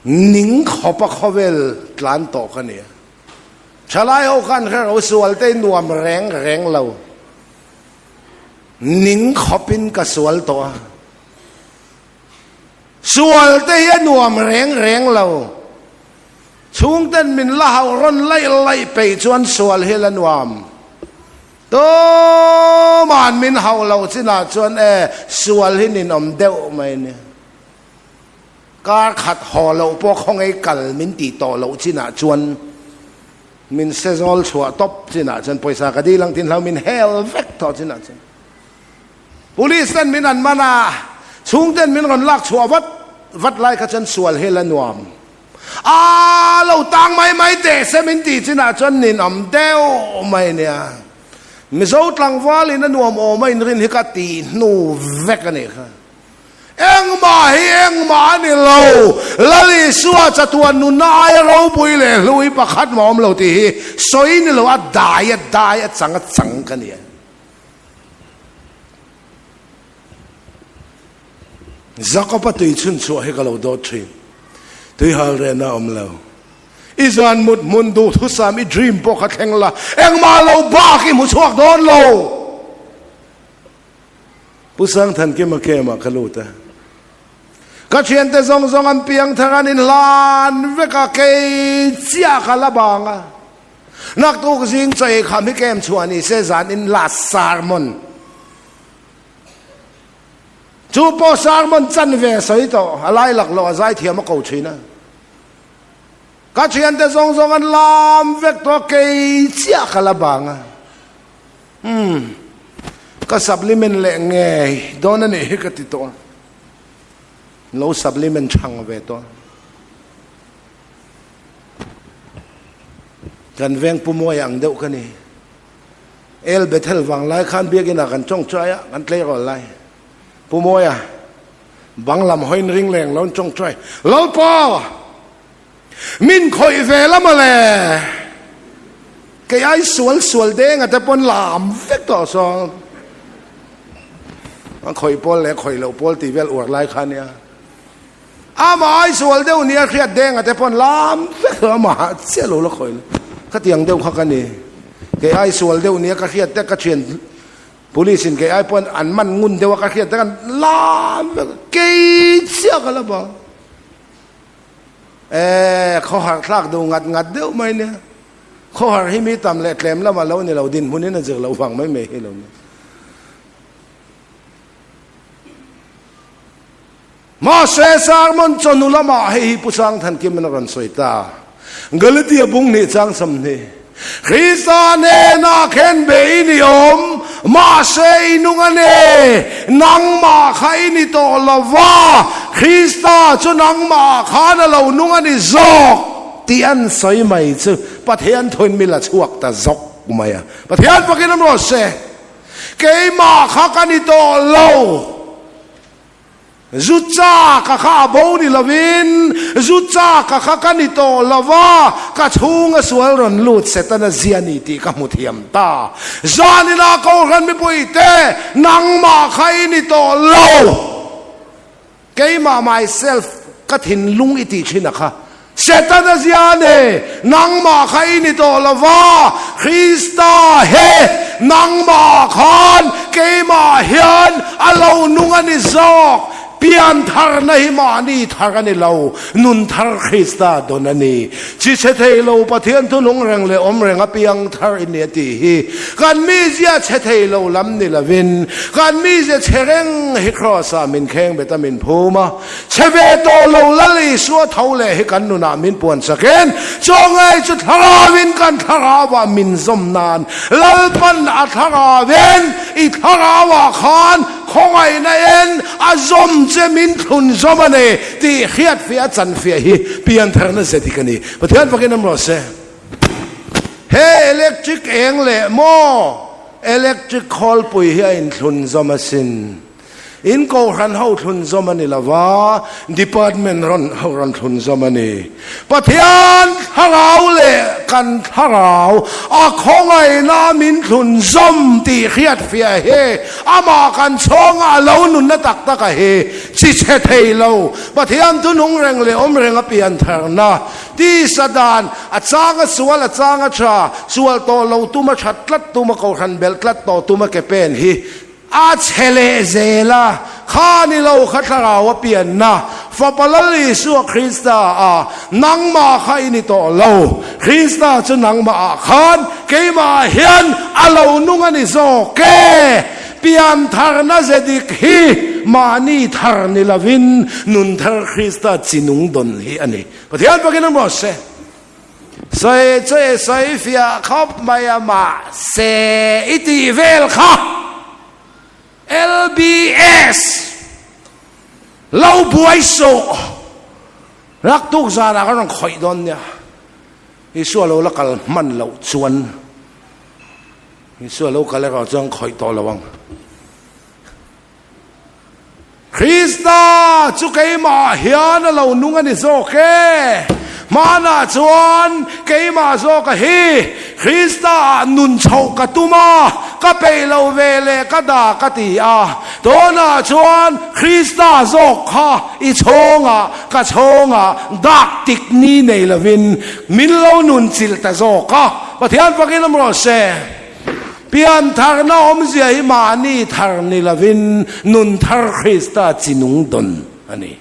Ning khawpa khawvel tlan tawh ka ni a. Thalai ho khan hre ro sual te nuam reng reng lo. Ning khawpin ka sual tawh a. Sual te hi a nuam reng reng lo. Chhungten min la hauh rawn laih laih peih chuan sual hi la nuam. Tuma'n min hauh lo chinah chuan e sual hi ninawm deuh mai nia. Kar khat haw loh pawh khawngaih kal min tih tawh loh chinah chuan min se zawl chhuah tawp chinah chuan pawisa ka dil ang tin hlo min hel vek tawh chinah chuan Police ten min an man a, chhungten min rawn lak chhuah vat vat lai kha chuan sual hel a nuam a, lo tang mai mai teh se min tih chinah chuan ninawm deuh mai nia. Mizo tlangvalin a nuam awm a inrin hi ka tih hnu vek a nih kha. Engmah hi engmah a ni lo, Lal Isua chatuan nunna aia ropui leh hlu hi pakhat mah awm lo tih hi sawi ni lo, a dai a dai a chang a chang ka ni a. Jakob-a tui chhun chhuah hi ka lo dawt thin. Tui hal rehna a awm lo. I zan mut hmun duhthusam i dream pawh kha thleng la, engmah lo bak i hmu chhuak dawn lo. Pu Sangthankima camp ah ka lut a, ka thiante zawng zawng an piang thar an inhlan vek a, kei chiah ka la bang a, naktuk zing chaw ei kham hi camp chhuah ni se zan in last sermon chu pawh sermon chan ve sawi tawh a lai lak loh a zaithiam a ko thin a, ka thiante zawng zawng an lam vek tawh a, kei chiah ka la bang a. Umm, ka supplement leh ngei dawn a nih hi ka ti tawh a, lo supplement chhang ve tawh a. Kan veng pu Muai ang deuh ka ni. El Bethel vang lai khan biakin ah kan tawngtai a, kan tleirawl lai. Pu Muaia bang lam hawiin ring leng lo an tawngtai, Lalpa! Min khawih ve la mawle. Kei ai sual sual deng a te pawn lam vek tawh sawn. An khawih pawl leh khawih loh pawl tih vel uar lai kha nia. Amah ai sual deuh nia hriat deng a te pawn lam vek tawh amah chiah lo la khawih lo. Khatiang deuh kha ka ni. Kei ai sual deuh nia ka hriat te ka thian police in kei ai pawn an man ngun deuh a ka hriat te kan lam vek kei chiah ka la bang. Eeh, khawhar thlak duh ngat ngat deuh mai nia. Khawhar hi mi tam leh tlem lamah lo ni lo, dinhmunin a zir loh vang mai mai hi lo nia. Mahse, sermon chawhnu lamah hei hi Pu Sangthankimin a rawn sawi ta. Galatia bung hnih chang 20. Krista hnenah khen be i ni awm, mahse i nung a ni. Nangmah kha i ni tawh lo va, Krista chu nangmah khan a lo nung a ni zawk tih an sawi mai chu Pathian thuin mi la chhuak ta zawk mai a. Pathian fakin awm rawh se, keimah kha ka ni tawh lo. Zu chak a kha a bo ni lovin, zu chak a kha ka ni tawh lo va, ka chhunga sual rawn lut Setana zia ni tih ka hmu thiam ta. Zanina Kohhran mipuite, nangmah kha i ni tawh lo. Keimah, myself, ka thinlung i tih thin a kha. Setana zia ne, nangmah kha i ni tawh lo va, Krista he nangmah khan keimah hian a lo nung a ni zawk. Pian tharna hi mahni thar a ni lo, nun thar Krista dawn a ni. Chi chhe thei lo Pathian thunung reng leh awm reng a piang thar i ni a tih hi kan mizia chhe thei lo lam ni lovin kan mizia chhe reng hi Kraws-ah min kheng bet a min phum a, chhe ve tawh lo Lal Isua tho leh hi kan nunah min puan sakin chaw ngei chu thlarauin kan thlarauah min zawm nan Lalpan a thlarauvin i thlarauah khan Khawngaihna en a zawm che min thlun zawm a ni tih hriatfiah a chanfiah hi piantharna ze dik a ni. Pathian fakin awm rawh se. He electric eng leh maw electric khawlpui hi a inthlun zawm asin. In kohhran ho thlun zawm a ni lo va, department rawn ho rawn thlun zawm a ni. Pathian thlarau leh kan thlarau a khawngaihna min thlun zawm tih hriatfiah hi amah kan chhawngah a lo nunna tak tak a hi chi chhe thei lo. Pathian chu nung reng leh awm reng a pian tharna tisa dan a chang a sual a chang a tha, sual tawh lo tum a that tlat tum a kohhran belh tlat tawh tum a ke pen hi A chhe leh zel a, kha ni lo kha thlarau a pianna Fapa Lal Isua Krista a, nangmah kha i ni tawh lo. Krista chu nangmah ah khan keimah ah hian a lo nung a ni zawk e. Pian tharna ze dik hi mahni thar ni lovin nun thar Krista chi nung dawn hi a ni. Pathian pakin awm rawh se. Sawi chu i sawi fiah khawp mai a mahse i tih vel kha LBS lo buai suh rak tuk zanah kan rawn khawih dawn nia Isua lo la kal hman loh chuan Isua lo kal erawh chuan khawih tawh lo ang. Krista chu keimah hian a lo nung a ni zawk e. Hmanah chuan keimah zawka hi Krista ah nun chhoh ka tum a, ka peih lo ve leh ka dah ka ti a. Tunah chuan Krista zawk kha i chhawngah ka chhawngah dak tik ni nei lovin min lo nun chilh ta zawk a. Pathian fakin awm rawh se. Pian tharna awmzia hi mahni thar ni lovin nun thar Krista chi nung dawn a ni.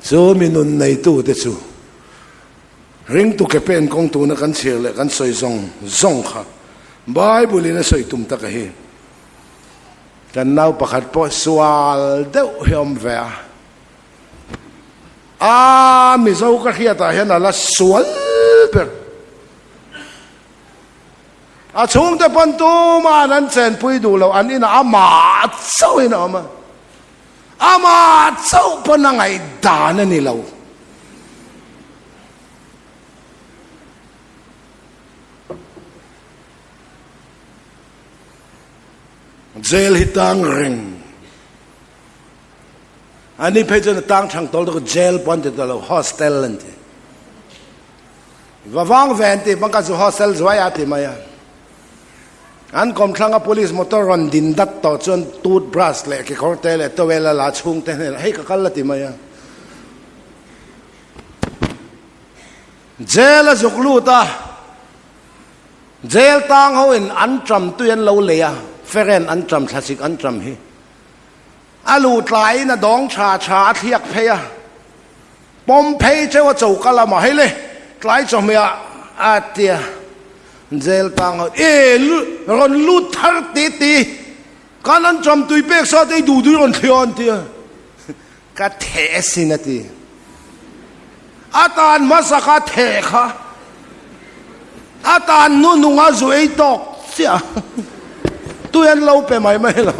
Chu mi nun neitute chu ringtu ke pen kawng tuna kan chhir leh kan sawi zawng zawng kha Bible-in a sawi tum tak a hi. Kan nau pakhat pawh sual deuh hi a awm ve a. A Mizo ka hriatah hian a la sual ber. A chhungte pawn tuma'n an chenpui duh lo, an inah amah chauhin a awm a. Amah chauh pawn a ngaihdan a ni lo. Jail hi tang reng. Ani phei chuan a tang thang tawl deuh a, jail pawh an ti ta lo, hostel an ti. Va vang ve an ti hmang kha chu hostel zuai a ti mai a. An kawmthlanga police motor rawn din dat tawh chuan tooth brush leh kekawr te leh towel a la chhungte hnenah hei ka kal a ti mai a. Jail a zuk lut a, jail tang ho in an tram tui an lo lei a, feren an tram thlasik an tram hi. A luh tlaiin a dawng tha tha a thliak phei a, pawm phei cheu a choka lamah hei le tlai chawhmeh ah a tia jail tang ho e rawn lut thar ti ti kan an cham tui pek sa te i duh duh rawn thliah an tia ka theh asin a ti a tan hmasa kha theh kha a tan hnunung a zu ei tawk chiah tui an lo pe mai mai lo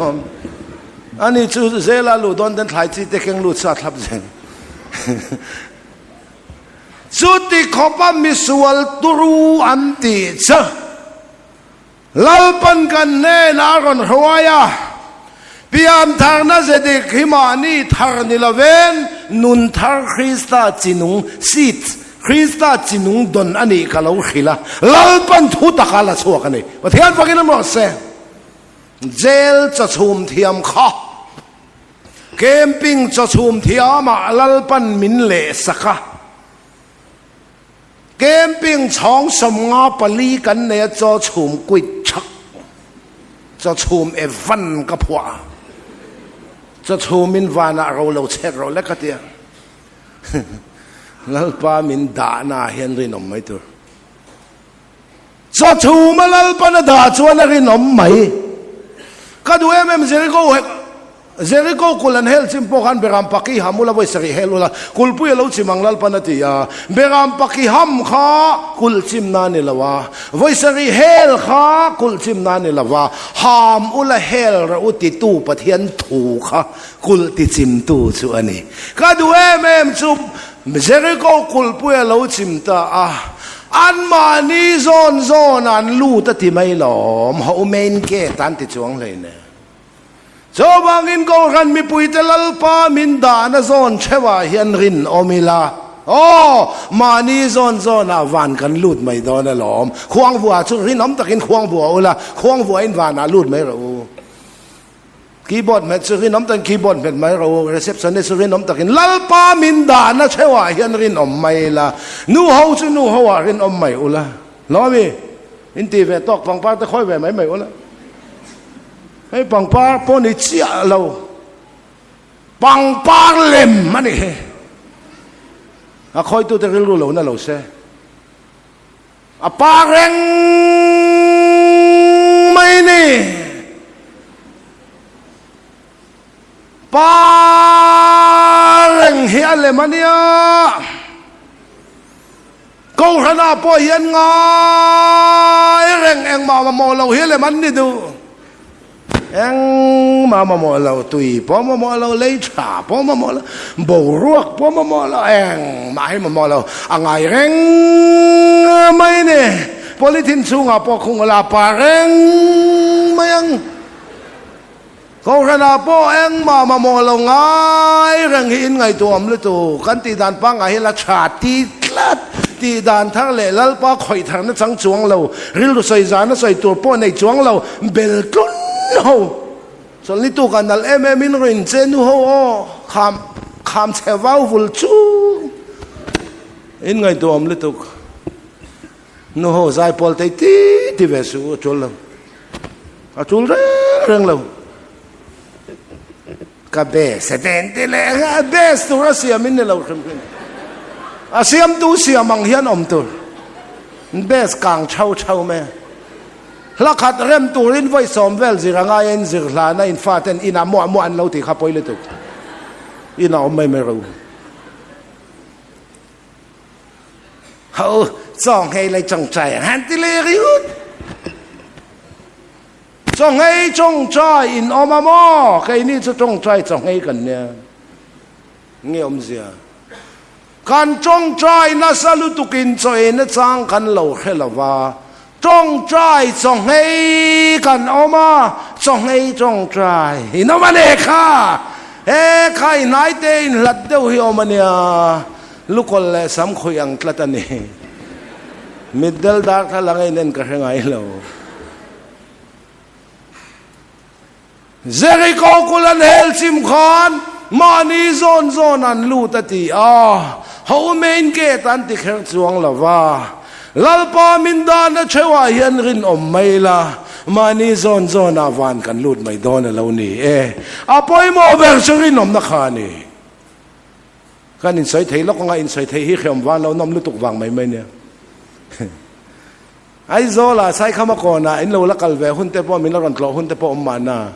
ani chu zela luh dawn ten thlai chi te keng lut sa thlap zel chuti khawpa misual turu an tih chu Lalpan kan hnenah a rawn hruai a, pian tharna ze dik hi mahni thar ni lovin nun thar Krista chi nung, seeds, Krista chi nung dawn a nih ka lo hrilh a, Lalpan thu taka la chhuak a ni. Pathian fakin awm rawh se. Jail chawchhum thiam kha camping chawchhum thiamah Lalpan min lehsak a. Camping chhawng 54 kan nei a chaw chhum kuit thak chaw chhum e van ka phuah a. Chaw chhumin vanah ro lo chhek rawh le ka ti a. Lalpa min dahna ah hian rinawm mai tur. Chaw chhuma Lalpan a dah chuan a rinawm mai. Ka duh em em Jericho Jericho kul an hel chim pawh khan Beram Paki ham ula vawi sarih hel ula kulpui a lo chim ang Lalpan a ti a. Beram Paki ham kha kulh chim na ni lo a, vawi sarih hel kha kulh chim na ni lo a, ham ula hel rah u titu Pathian thu kha kulh ti chimtu chu a ni. Ka duh em em chu Jericho kulhpui a lo chim ta a, anmahni zawn zawn an lut a ti mai lawm, ho main gate an ti chuang hlein e. Chuvangin Kohhran mipuite Lalpa min dahna zawn theuhah hian rinawm ila, aw, mahni zawn zawnah van kan lut mai dawn alawm. Khuangvua chu rinawm takin khuangvua ula, khuangvuain vanah lut mai rawh u. Keyboard hmet chu rinawm takin keyboard hmet mai rawh u, receptionist chu rinawm takin Lalpa min dahna theuhah hian rinawm mai ila, nu ho chu nu hoah rinawm mai ula. Lawmi, in ti ve tawk pangpar te khawi ve mai mai ula. Hei pangpar pawh ni chiah lo, pangpar lem a ni hi. A khawitute rilru lo na lo se. A pa reng mai ni. Pa reng hi a lem a nia. Kohhranah pawh hian ngai reng engmah mamawh lo hi lem an ni duh. Engmah mamawh lo, tui pawh mamawh lo, lei tha pawh mamawh lo, boruak pawh mamawh lo, engmah hi mamawh lo. A ngai reng mai ni. Polythene chhungah pawh khung ula pa reng mai ang. Kohhranah pawh engmah mamawh lo ngai reng hi in ngaihtuah awm lutuk. Kan tih dan pangngai hi la tha ti tlat. Tih dan thar leh Lalpa khawih tharna chang chuang lo, rilru sawi zana sawi tur pawh nei chuang lo, bel tlun ho. Chawlhni tukah nalh em em in rawn inche nu ho aw, kham kham chhe vau vul chung. In ngaihtuah awm lutuk. Nu ho zai pawl thei ti ti ve suh u, a tul lo. A tul reng reng lo. Ka best e ten ti leh a best tur a siam in ni lo hrim hrim. A siam tu siam ang hian awm tur. Best kang chho chho mai a. Hla khat rem turin vawi sawm vel zir a ngai a in zir hlan a in faten inah muah muah an lo tih kha pawi lutuk. Inah awm mai mai ro. Ho, chaw nghei lei tawngtai ang han ti leh ringawt. Chaw nghei tawngtai in awm a maw? Keini chu tawngtai chaw nghei kan nia. Nge awmzia? Kan tawngtai nasa lutukin chaw eina chang kan lo hre lo va. Tawngtai chaw nghei kan awm a, chaw nghei tawngtai in awm a ne kha. He kha i hnaite inhlat deuh hi awm a nia. Lukawl leh sam khawih ang tlat a ni. Mitdel dar thla lang in en ka hre ngai lo. Jericho kul an hel chim khan mahni zawn zawn an lut a ti a, ho main gate an ti kher chuang lo va. Lalpa min dahna theuhah hian rinawm mai la, mahni zawn zawnah van kan lut mai dawn a lo ni e. A pawimawh ber chu rinawmna kha a ni. Kan insawi thei lawk anga insawi theih hi hreawm van lo nawm lutuk vang mai mai nia. Aizawla Saikhama kawnah in lo la kal ve hun te pawh min la rawn tlawh hun te pawh awm mahna.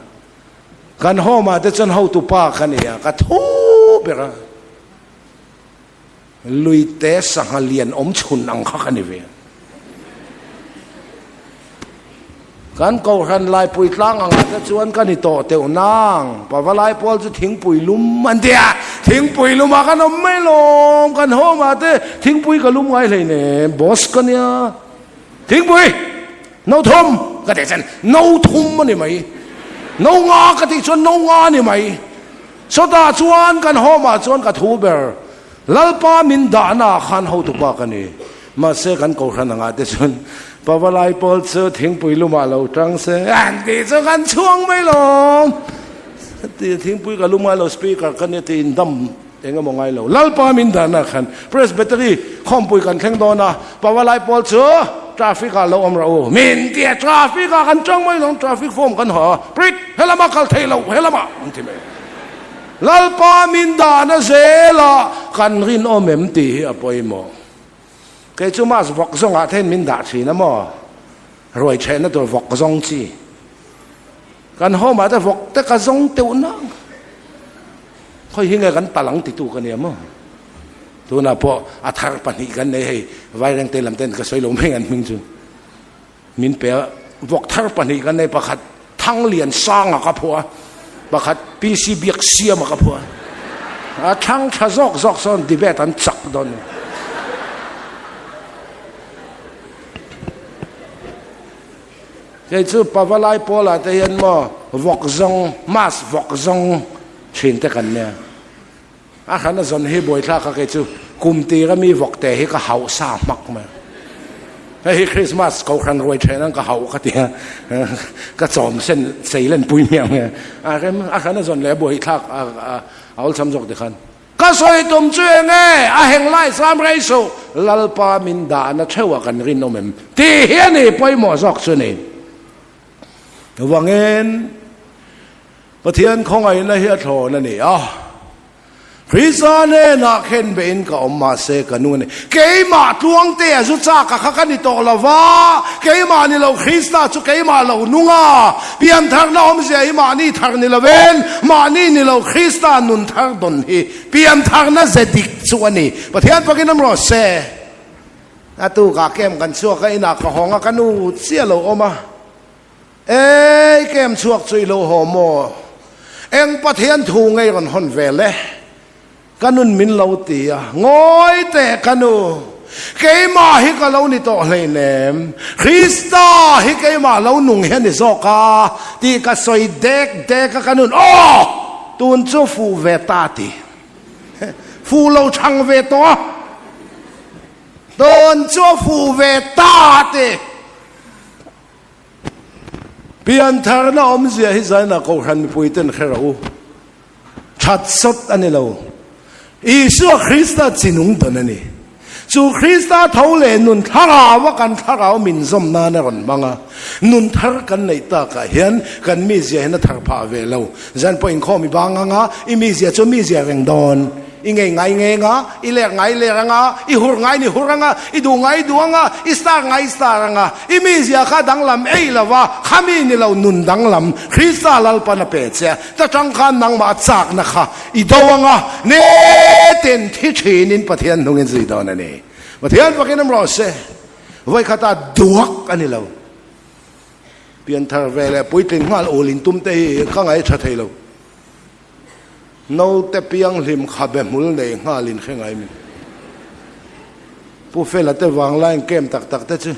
Kan home ah te chuan hotu pa ka ni a, ka thu ber a. Luite sangha lian awm chhun ang kha ka ni ve. Kan Kohhran Laipui tlang angah te chuan ka ni tawh teuh nang. Pavalai pawl chu thingpui lum an ti a, thingpui lumah kan awm mai lawm, kan home ah te thingpui ka lum ngai hleinem, boss ka nia. Thingpui no thum ka tih chuan no thum a ni mai, no nga ka tih chuan no nga a ni mai. Sawtah chuan kan home ah chuan ka thu ber, Lalpa min dahna ah khan hotupa ka ni. Mahse kan Kohhran angah te chuan Pavalai pawl chu thingpui lumah lo tang se an tih chu kan chhuang mai lawm. Ti thingpui ka lum ngai lo speaker ka nia tiin dam eng emaw ngai lo. Lalpa min dahna khan Presbytery khawmpui kan thleng dawn a, Pavalai pawl chu traffic ah lo awm rawh u min ti a, traffic ah kan tang mai lawm, traffic form kan ha a, Prit helama kal thei lo helamah an ti mai. Lalpa min dahna zelah kan rinawm em tih hi a pawimawh. Kei chu mas vawk zawngah te hian min dah thin a maw? Ruai chhehna tur vawk zawng chi. Kan home ah te vawk te ka zawng teuh nang. Khawi hi nge kan tal ang titu ka nia maw? Tunah pawh a thar pahnih kan nei hei Vairengte lam ten ka sawi lo mai an hming chu. Min pe a, vawk thar pahnih kan nei, pakhat Thanglian Sanga ka phuah a, pakhat PC Biak Siama ka phuah a. A thlang tha zawk zawk sawn debate an chak dawn a ni. Kei chu Pavalai Pawlah te hian maw vawk zawng, mass vawk zawng thin te kan nia. A hran a zawn hi buaithlak a kei chu kum tir a mi vawk te hi ka hauh sa hmak mai. Hei hi Christmas kohhran ruai then an ka hauh ka ti a, ka chawm sen sei len pui hmiang mai. A rem a hran a zawn leh a buaithlak a awlsam zawk tikhan. Ka sawi tum chu eng nge a heng lai sam rei suh Lalpa min dahna theuh a kan rinawm em tih hi a ni pawimawh zawk chu ni. Chuvangin Pathian khawngaihna hi a thlawn a ni a, Krista hnenah khen behin ka awm mahse ka nu a ni. Keimah tluangte a zu chak a kha ka ni tawh lo va, keimah ni lo Krista chu keimah lo nung a, piantharna awmzia hi mahni thar ni lovin mahni ni lo Krista nun thar dawn hi piantharna ze dik chu a ni. Pathian pakin awm rawh se. A tukah kem kan chhuak a, inah ka hawng a, ka nu chiah lo awm a. Ei, kem chhuak chu i lo haw maw? Eng Pathian thu ngei rawn hawn vel e? Ka nun min lo ti a, Ngawi teh ka nu, keimah hi ka lo ni tawh hleinem, Krista hi keimah lo nung hi a ni zawk a, tih ka sawi dek dek a ka nun, Aw! Tun chu fuh ve ta ti. Fuh lo chhang ve tawh a, tun chu a fuh ve ta ti. Piantharna awmzia hi zaina Kohhran mipuiten hre rawh u. That sawt a ni lo. Isua Krista chinung dawn a ni. Chu Krista tho leh nun thlarau a kan thlarau min zawm nan a rawn hmang a. Nun thar kan neih takah hian kan mizia hian a thar phah ve lo. Zan pawh inkhawm i bang ang a, i mizia chu mizia reng dawn. I ngei ngai ngeng a, i lek ngai lek ang a, i hur ngai ni hur ang a, i duh ngai i duh ang a, i star ngai i star ang a. I mizia kha danglam ei lo va, khami ni lo nun danglam Krista Lalpan a pe che a, ta tang khan nangmah a chakna kha i do ang a, neten thi thinin Pathian hnungin zui dawn a ni. Pathian fakin awm rawh se, vawikhatah duak a ni lo. Pianthar ve leh puitling nghal ul intum te hi ka ngaih tha thei lo. Naute pianghlim khabe hmul nei nghal in hre ngai mi. Pu Fela te vanglai kem tak tak te chu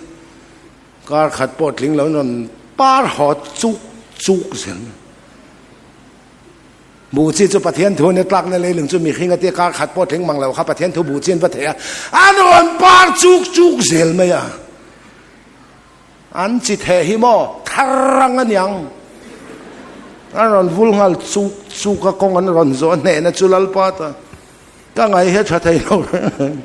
kar khat pawh tling lo in rawn par haw chuk chuk zel mai. Buh chi chu Pathian thu ania tlakna leilung chu mihring a tia kar khat pawh tling mang lo kha Pathian thu buh chi an va thei a, an rawn par chuk chuk zel mai a. An chi theh hi maw thar ang a niang. An rawn vul nghal chuk chuk a kawng an rawn zawh a hnehna chu Lalpa ta ka ngaih hi a tha thei lo reng reng.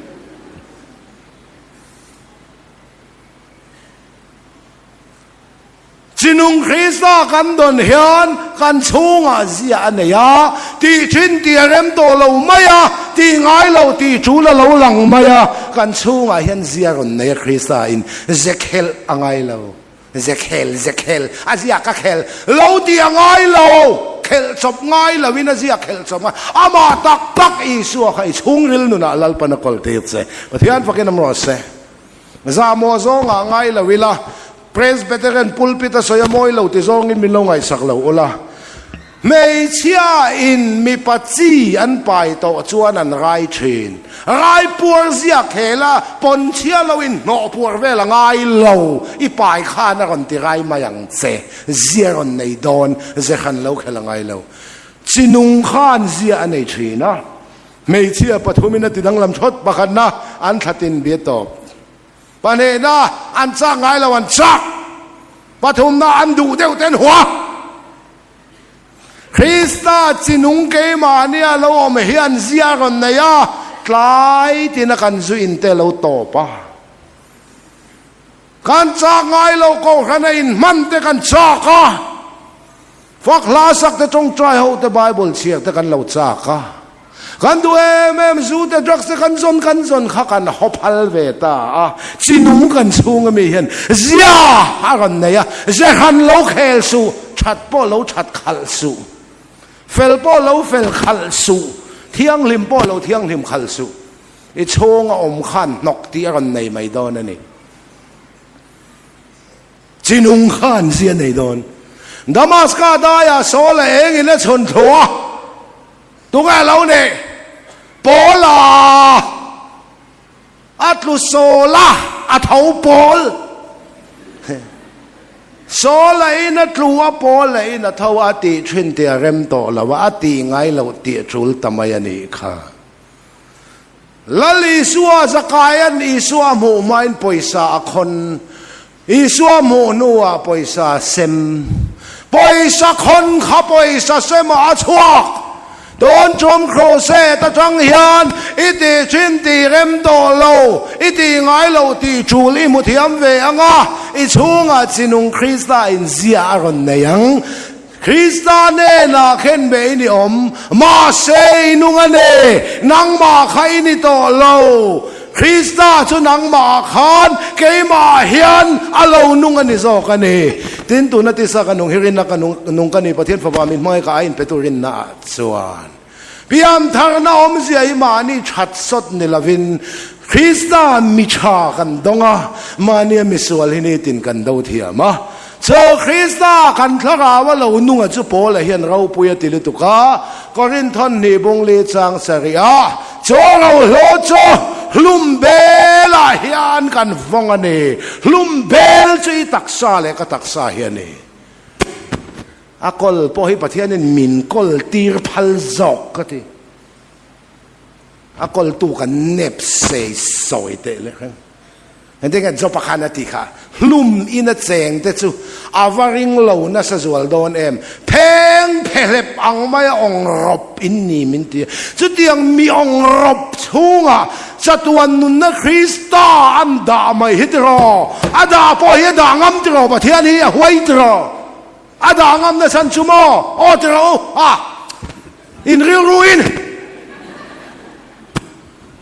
Chinung Krista kan dawn hian kan chhungah zia a nei a, tih thin tih a rem tawh lo mai a, tih ngai lo tih tul a lo lang mai a, kan chhungah hian zia rawn nei a Krista in ze khelh a ngai lo, ze khel ze khel a zia ka khel lo tih a ngai lo, khelh chawp ngai lo in a zia khelh chawp ngai, amah tak tak Isua kha i chhungril nunah Lalpan a kawl tir che, Pathian fakin awm rawh se. Zahmawh zawngah ngai lo ila, Presbyterian pulpit a sawi a mawi lo ti zawngin min lo ngaihsak lo ula. Hmeichhia in mipa chi an pai tawh chuan an rai thin. Rai puar ziak khel a, pawn chhia lo in hnawh puar vel a ngai lo. I pai khan a rawn ti rai mai ang che. Zia rawn nei dawn, ze hran lo khel a ngai lo. Chi nung khan zia a nei thin a. Hmeichhia pathumin a ti danglam thawt pakhatna an thlatin bia tawp. Pahnihna an chak ngai lo an chak. Pathumna an duh deuh ten hua. Krista chinung keimahni a lo awm hian zia rawn nei a, tlai tina kan zu in te lo tawp a. Kan chak ngai lo kohhran a inhman te kan chak a. Fak hla sak te tawngtai ho te Bible chhiar te kan lo chak a. Kan duh em em zu te drugs te kan zawn kan zawn kha kan haw phal ve ta a. Chi nung kan chhung ami hian zia a rawn nei a, ze hran lo khel suh, that pawh lo that khalh suh, fel pawh lo fel khalh suh, thianghlim pawh lo thianghlim khalh suh. I chhung a awm khan hnawk tih a rawn nei mai dawn a ni. Chi nung khan zia nei dawn. Damaska daiah Saul a engin a chhun thlu a, tunge a lo nih? Paula a tlu Saul a, a tho Paul. Saul a in a tlu a, Paul a in a tho a, a tih thin tih a rem tawh lo a, a tih ngai loh tih a tul ta mai a nih kha. Lal Isua Zakaia'n Isua hmuh hmain pawisa a khawn. Isua hmuh hnuah pawisa a sem. Pawisa khawn kha pawisa semah a chhuak. Tun tum crusade atang hian i tih thin tih rem tawh lo, i tih ngai lo tih tul i hmu thiam ve ang a, i chhungah chinung Krista inzia a rawn nei ang. Krista hnenah khen be i ni awm, mahse i nung a ni, nangmah kha i ni tawh lo. Krista chu nangmah khan keimah hian a lo nung a ni zawk a ni. Tin, tuna tisa ka nung hi rinna ka nung ka ni, Pathian Fapa min hmangaih ka a inpetu rinna ah chuan. Piantharna awmzia hi mahni that sawt ni lovin Krista mi tha kan dawng a, mahnia misual hi nitin kan do thiam a. Chu Krista kan thlarau a lo nunga chu Paula hian ropui a ti lutuk a, Korinthon hnih bungli chang sarih a, chu rohlo chu hlum belah hian kan vawng a ni, hlum bel chu i taksa leh ka taksa hi a ni. A kawl pawh hi Pathianin min kawl tir phal zawk ka ti. A kawltu kan nep sei sawi teh leh reng. Engtin nge Job-a khan a tih kha? Hlum in a cheng te chu a va ring lo nasa zual dawn em? Pheng phehlep ang maia awng rawp in ni min ti a. Chutiang mi awng rawp chhungah chatuan nunna Krista an dah mai hi tiraw? A dah pawh hi a dah ngam tiraw? Pathian hi a huai tiraw? A dah ngam na chhan chu maw? Aw ti rawh u, a in rilru in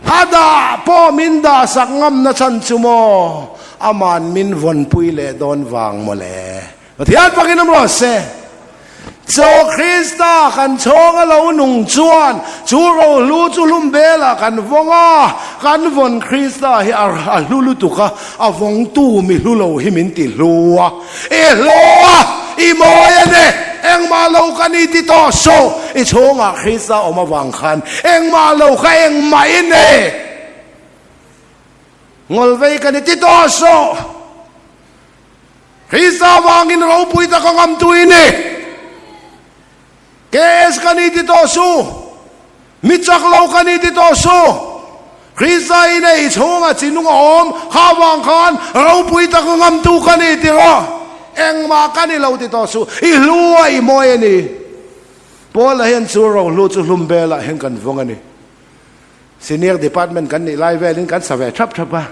a dah pawh min dah sak ngam na chhan chu maw? Aman min vawnpui leh dawn vang maw le? Pathian pakin awm rawh se. Chaw Krista kan chhawng a lo nung chuan chu rohlu chu hlum belah kan vawng a, kan vawn Krista hi a hlu lutuk a, a vawngtu mi hlu lo hi min ti hlu a. I hlaw a, i mawi a ni, engmah lo ka ni ti tawh suh, i chhungah Krista awm avang khan engmah lo kha engmah i ni, ngawlvei ka ni ti tawh suh, Krista avangin ropui taka ngamtu i ni, KS ka ni ti tawh suh, mi chak lo ka ni ti tawh suh, Krista i nei chhunga chinung a awm kha avang khan ropui taka ngamtu ka ni ti rawh, engmah ka ni lo ti tawh suh, i hlu a i mawi a ni. Paula hian chu rohlu chu hlum belah hian kan vawng a ni. Senior department kan nih lai velin kan sa ve thap thap a.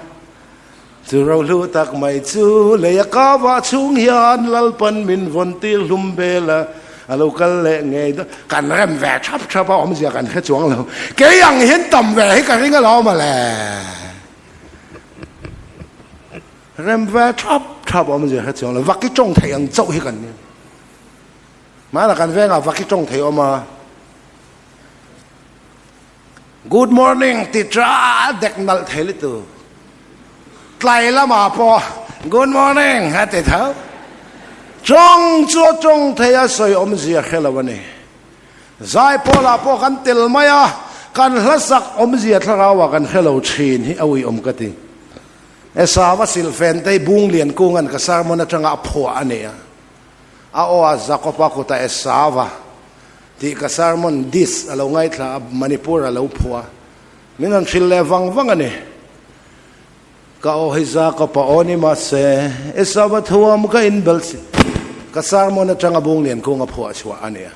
Chu rohlu tak mai chu lei a ka vah chhung hian Lalpan min vawn tir hlum bel a, a lo kal leh ngei dawn. Kan rem ve thap thap a, awmzia kan hre chuang lo. Kei ang hian tam ve hi ka ring alawm a le. Rem ve thap thap awmzia hre chuang lo. Vaki tawng thei ang chauh hi kan ni. Hmanah kan vengah vaki tawng thei awm a. Good morning ti tra dek nalh thei lutu. Tlai lamah pawh good morning a ti tho. Tawng chu a tawng thei a sawi awmzia hre lo a ni. Zaipawlah pawh kan tel mai a, kan hlasak awmzia thlarauah kan hre lo thin hi a uiawm ka ti. Esau-a silhfen te hi bung lian kunga'n ka sermon atanga a phuah a ni a. A aw a Jakob-a kutah Esau-a tih ka sermon disc a lo ngaithla a, Manipur a lo phuah a, min rawn hrilh leh vang vang a ni. Ka aw hi Jakob-a aw ni mahse Esau-a thuam ka inbelh si. Ka sermon atanga Bunglian kunga phuah chhuah a ni a.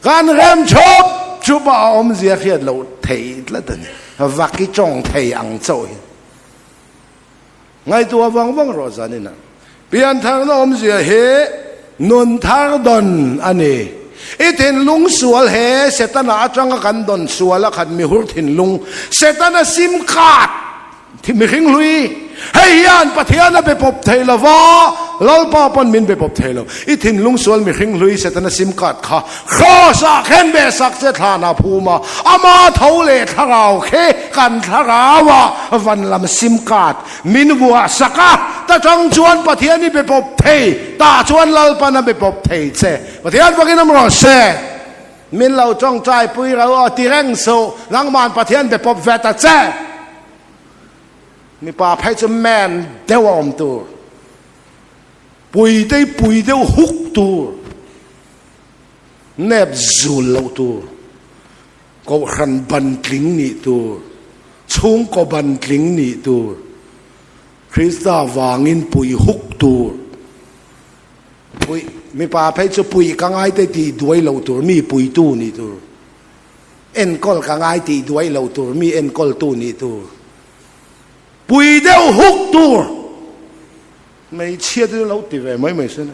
Kan rem chhup chup a, a awmzia hriat loh thei tlat a ni. Vaki tawng thei ang chauh hi. Ngaihtuah vang vang rawh zanin ah. Piantharna awmzia hi. Nun thar dawn a ni. I thinlung sual he Setana atanga kan dawn sual a khat mihur thinlung Setana sim khat mihring hlui hei hian Pathian a be pawp thei lo va, Lalpa pawn min be pawp thei lo. I thinlung sual mihring hlui Setana sim khat kha Kraws ah khen ve sak che thlan a phum a, ama tho leh thlarau khi kan thlarau ah van lam sim khat Min vuah sak a, ta tang chuan Pathian i be pawp thei, tah chuan Lalpan a be pawp thei che. Pathian fakin awm rawh se. Min lo tawngtai pui ro aw ti reng suh, nangman Pathian be pawp ve ta che. Mipa phei chu man deuh a awm tur, pui te pui deuh huk tur, nep zul loh tur. Kohhran ban tling nih tur, chhungkaw ban tling nih tur, Krista vangin pui huk tur, pui, mipa phei chu pui ka ngai te tih duai loh tur, mi puitu nih tur, enkawl ka ngai tih duai loh tur, mi enkawltu nih tur, pui deuh huk tur, hmeichhia te chu lo ti ve mai mai se na.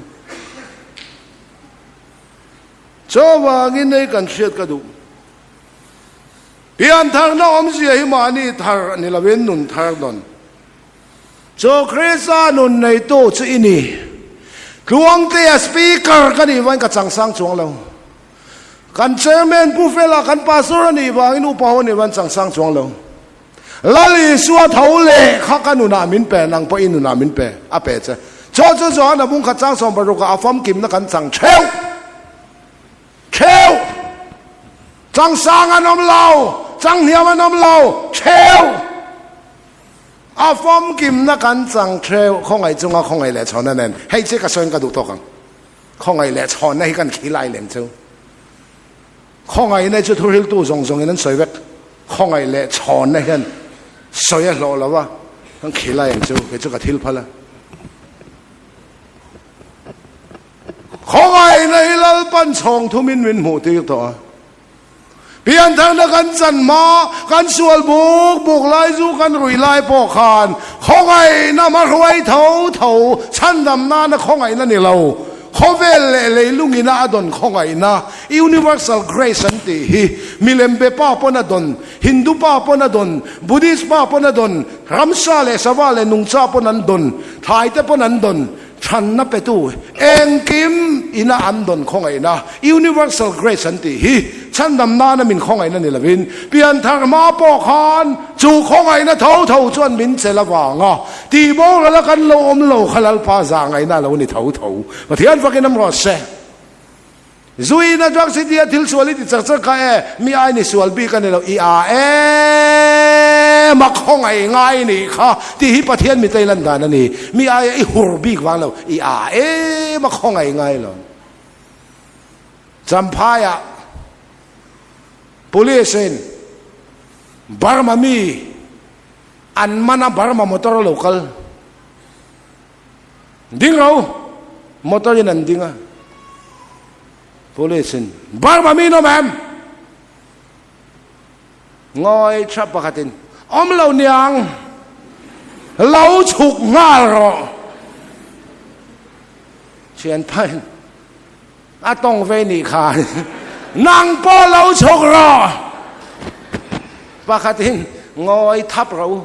Chuvangin hei kan hriat ka duh. Piantharna awmzia hi mahni thar ni lovin nun thar dawn. Chu Krista nun neitu chu i ni. Tluangtea Speaker ka nih vangin ka changsang chuang lo. Kan Chairman Pu Fela kan Pastor a nih vangin upa ho a nih vangin changsang chuang lo. Lal Isua tho leh kha ka nunah min pe, nang pawh i nunah min pe, a pe che. Chaw chu Johana bung khat chang 16 ah a famkimna kan chang theuh theuh. Chang sang an awm lo, chang hniam an awm lo, theuh. A famkimna kan chang theuh, khawngaih chunga khawngaih leh chhawnna nen. Hei che ka sawiin ka duh tawk ang. Khawngaih leh chhawnna hi kan khilai lem chu. Khawngaihna chu thuhriltu zawng zawngin an sawi vek. Khawngaih leh chhawnna hian sawi a hlawh lo a, kan khilai ang chu, kei chu ka thil phal a. Khawngaihna hi Lalpan chhawng thumin min hmuh tir tawh a. Piantharna kan chan hma, kan sual buk buk lai zu kan rui lai pawh khan khawngaihna hmahruai tho tho chhandam nana khawngaihna ni lo. Khawvel leh leilungina a dawn khawngaihna, Universal Grace an tih hi milem be pa pawn a dawn, Hindu pa pawn a dawn, Buddhist pa pawn a dawn, ramsa leh sava leh nungcha pawn an dawn, thlai te pawn an dawn, chhanna petu engkim ina an dawn khawngaihna, Universal Grace an tih hi chhandam nana min khawngaihna ni lovin pianthar hma pawh khan chu khawngaihna tho tho chuan min chelh avanga Tih boral a kan lo awm lo kha Lalpa zah ngaihna a lo ni tho tho. Pathian fakin am rawh se. Zuiin a drug city a thil sual i ti chak chak kha e, mi ai ni sual bik a ni lo, i a em a khawngaih ngai nih kha tih hi Pathian mitei lan dan a ni. Mi aia i hur bik vang lo, i a em a khawngaih ngai lo. Champhaiah Police in Burma mi An man a Burma motor a lo kal. Ding ro motor in an ding a. Police in Burma mi nawm em? Ngawi tha pakhat in awm lo niang lo chhuk nghal rawh. Thian phain A tawng ve nih kha nang pawh lo chhuk rawh. Pakhatin ngawi thap rawh u.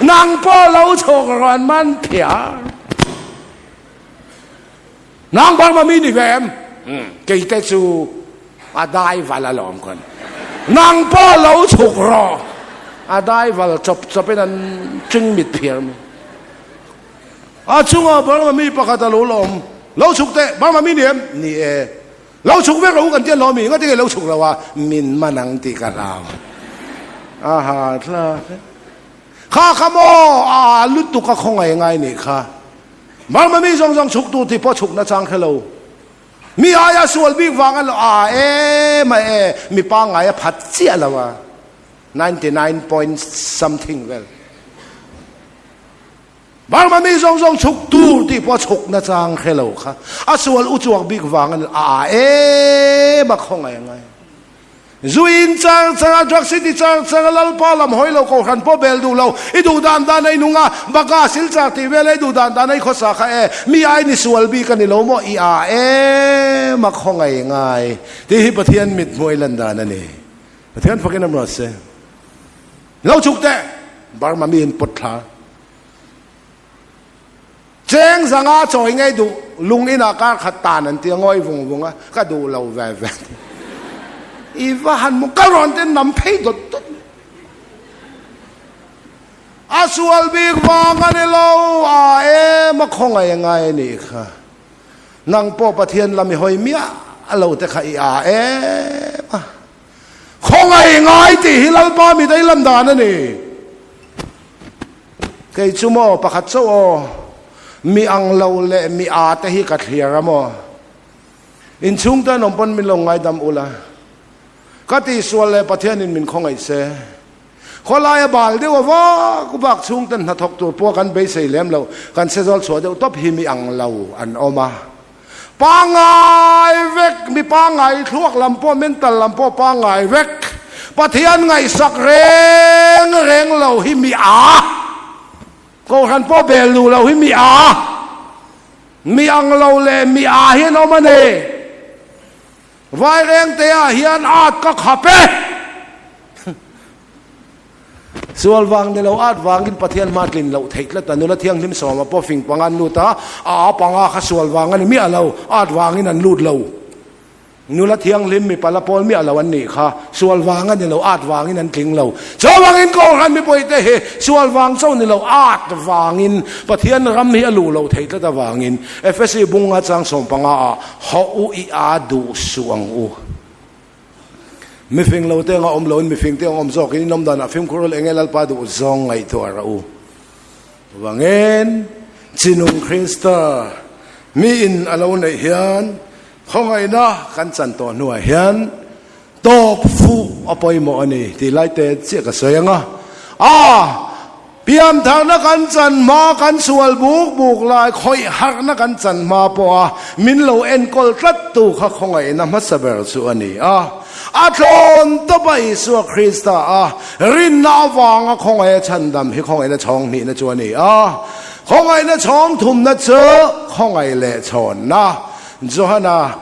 Nang pawh lo chhuk rawh an man phiar. Nang Burma mi ni ve em? Kei te chu a dai val alawm khan. Nang pawh lo chhuk rawh. A dai val chawp chawpin an ṭing mit phiar mai. A chungah Burma mi pakhat a lo la awm. Lo chhuk teh, Burma mi ni em? Ni e. Lo chhuk vek lo u kan ti a lo mi, ngati nge lo chhuk lo a? Min man ang tih ka hlau. Aha, thla kha kha maw a lutuk a khawngaih ngai nih kha. Burma mi zawng zawng chhuk tur tih pawh chhuk nachang hre lo. Mi aia sual bik vang a lo a em a e, mi pangngai a phat chiah lo a. 99 point something vel. Burma mi zawng zawng chhuk tur tih pawh a chhuk nachang hre lo kha a sual u chuak bik vang a ni a a em a khawngaih a ngai. Zu in char char a, drugs i ti char char a, Lalpa lam hawi lo kohhran pawh bel duh lo, i duh dan dan a i nung a, baka silchar tih vel a i duh dan dan a i khawsa kha e, mi ai ni sual bik a ni lo maw, i a em a khawngaih ngai tih hi Pathian mit hmuai lan dan a ni. Pathian fakin a mrawt se. Lo chhuk teh! Burma mi in pawt thla. Cheng zanga chawi ngei duh lung inah kar khat tan an ti a, ngawi vung vung a, ka duh lo ve ve. I va han mu ka rawn te nam phei dawt dawt mai. A sual bik vang a ni lo, a em a khawngaih a ngai a nih kha. Nang pawh Pathian lam i hawi miah lo te kha i a em a. Khawngaih ngai tih hi Lalpa mi deilam dan a ni. Kei chu maw pakhat chauh aw, mi ang lo leh mi â te hi ka thliar a maw? Inchhung te an awm pawn min lo ngaidam ula, ka tihsual leh Pathianin min khawngaih se. Khawlaia bal deuh a vak vak chhung ten hnathawk tur pawh kan beisei lem lo, kan sezawl chhuah deuh tawp hi mi ang lo an awm a. Pangngai vek, mi pangngai thluak lam pawh mental lam pawh pangngai vek, Pathian ngaihsak reng reng lo hi mi a, Kohhran pawh bel duh lo hi mi a, mi ang lo leh mi a hi an awm a ni. Vairengte ah hian at ka khap e. Sual vang ni lo, at vangin Pathian hma tlin loh theih tlat a, nula thianghlim sawma pawh fing panga an lut a, a panga kha sual vang a ni miah lo, at vangin an lut lo. Nula thianghlim mipa la pawl miah lo an nih kha, sual vang a ni lo, at vangin an tling lo. Chuvangin Kohhran mipuite hi sual vang chauh ni lo, at vangin Pathian ram hi a luh loh theih tlat avangin Efesi bunga chang 15 ah hawh u i a duh suh ang u. Mifing lo te anga awm loin mifing te ang awm zawkin in awm danah fimkhur ul enge Lalpa duh zawng ngaihtuah rawh u. Vangin chinung Krista mi in a lo neih hian khawngaihna kan chan tawh hnuah hian tawp fuh a pawimawh a ni tih lai te chiah ka sawi ang a. A Piantharna kan chan hma, kan sual buk buk lai, khawih harhna kan chan hma pawha min lo enkawl tlattu kha khawngaihna hmasa ber chu a ni a. A thlawn tawpa Isua Krista a rinna avanga khawngaih a chhandam hi khawngaihna chhawng hnihna chu a ni a. Khawngaihna chhawng thumna chu khawngaih leh chhawnna. Johana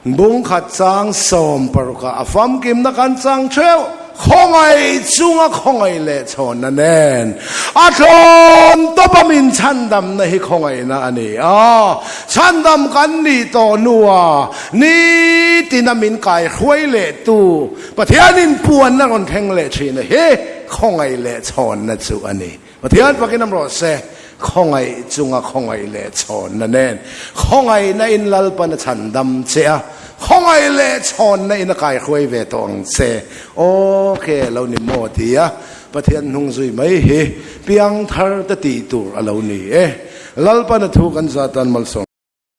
Bung khat chang 16 ah a famkimna kan chang theuh. Khawngaih chunga khawngaih leh chhawnna nen a thlawn tawp a min chhandamna hi khawngaihna a ni a. Chhandam kan nih tawh hnua nitina min kaihruai lehtu Pathianin puanna rawn thleng leh thin a hi khawngaih leh chhawnna chu a ni. Pathian pakin am rawh se, khawngaih chunga khawngaih leh chhawnna nen, khawngaihna in Lalpan a chhandam che a, khawngaih leh chhawnna in a kaihruai ve tawh ang che. Ok, lo ni maw tia Pathian hnung zui mai hi piangthar te tih tur a lo ni e. Lalpan a thu kan zatan malsawm.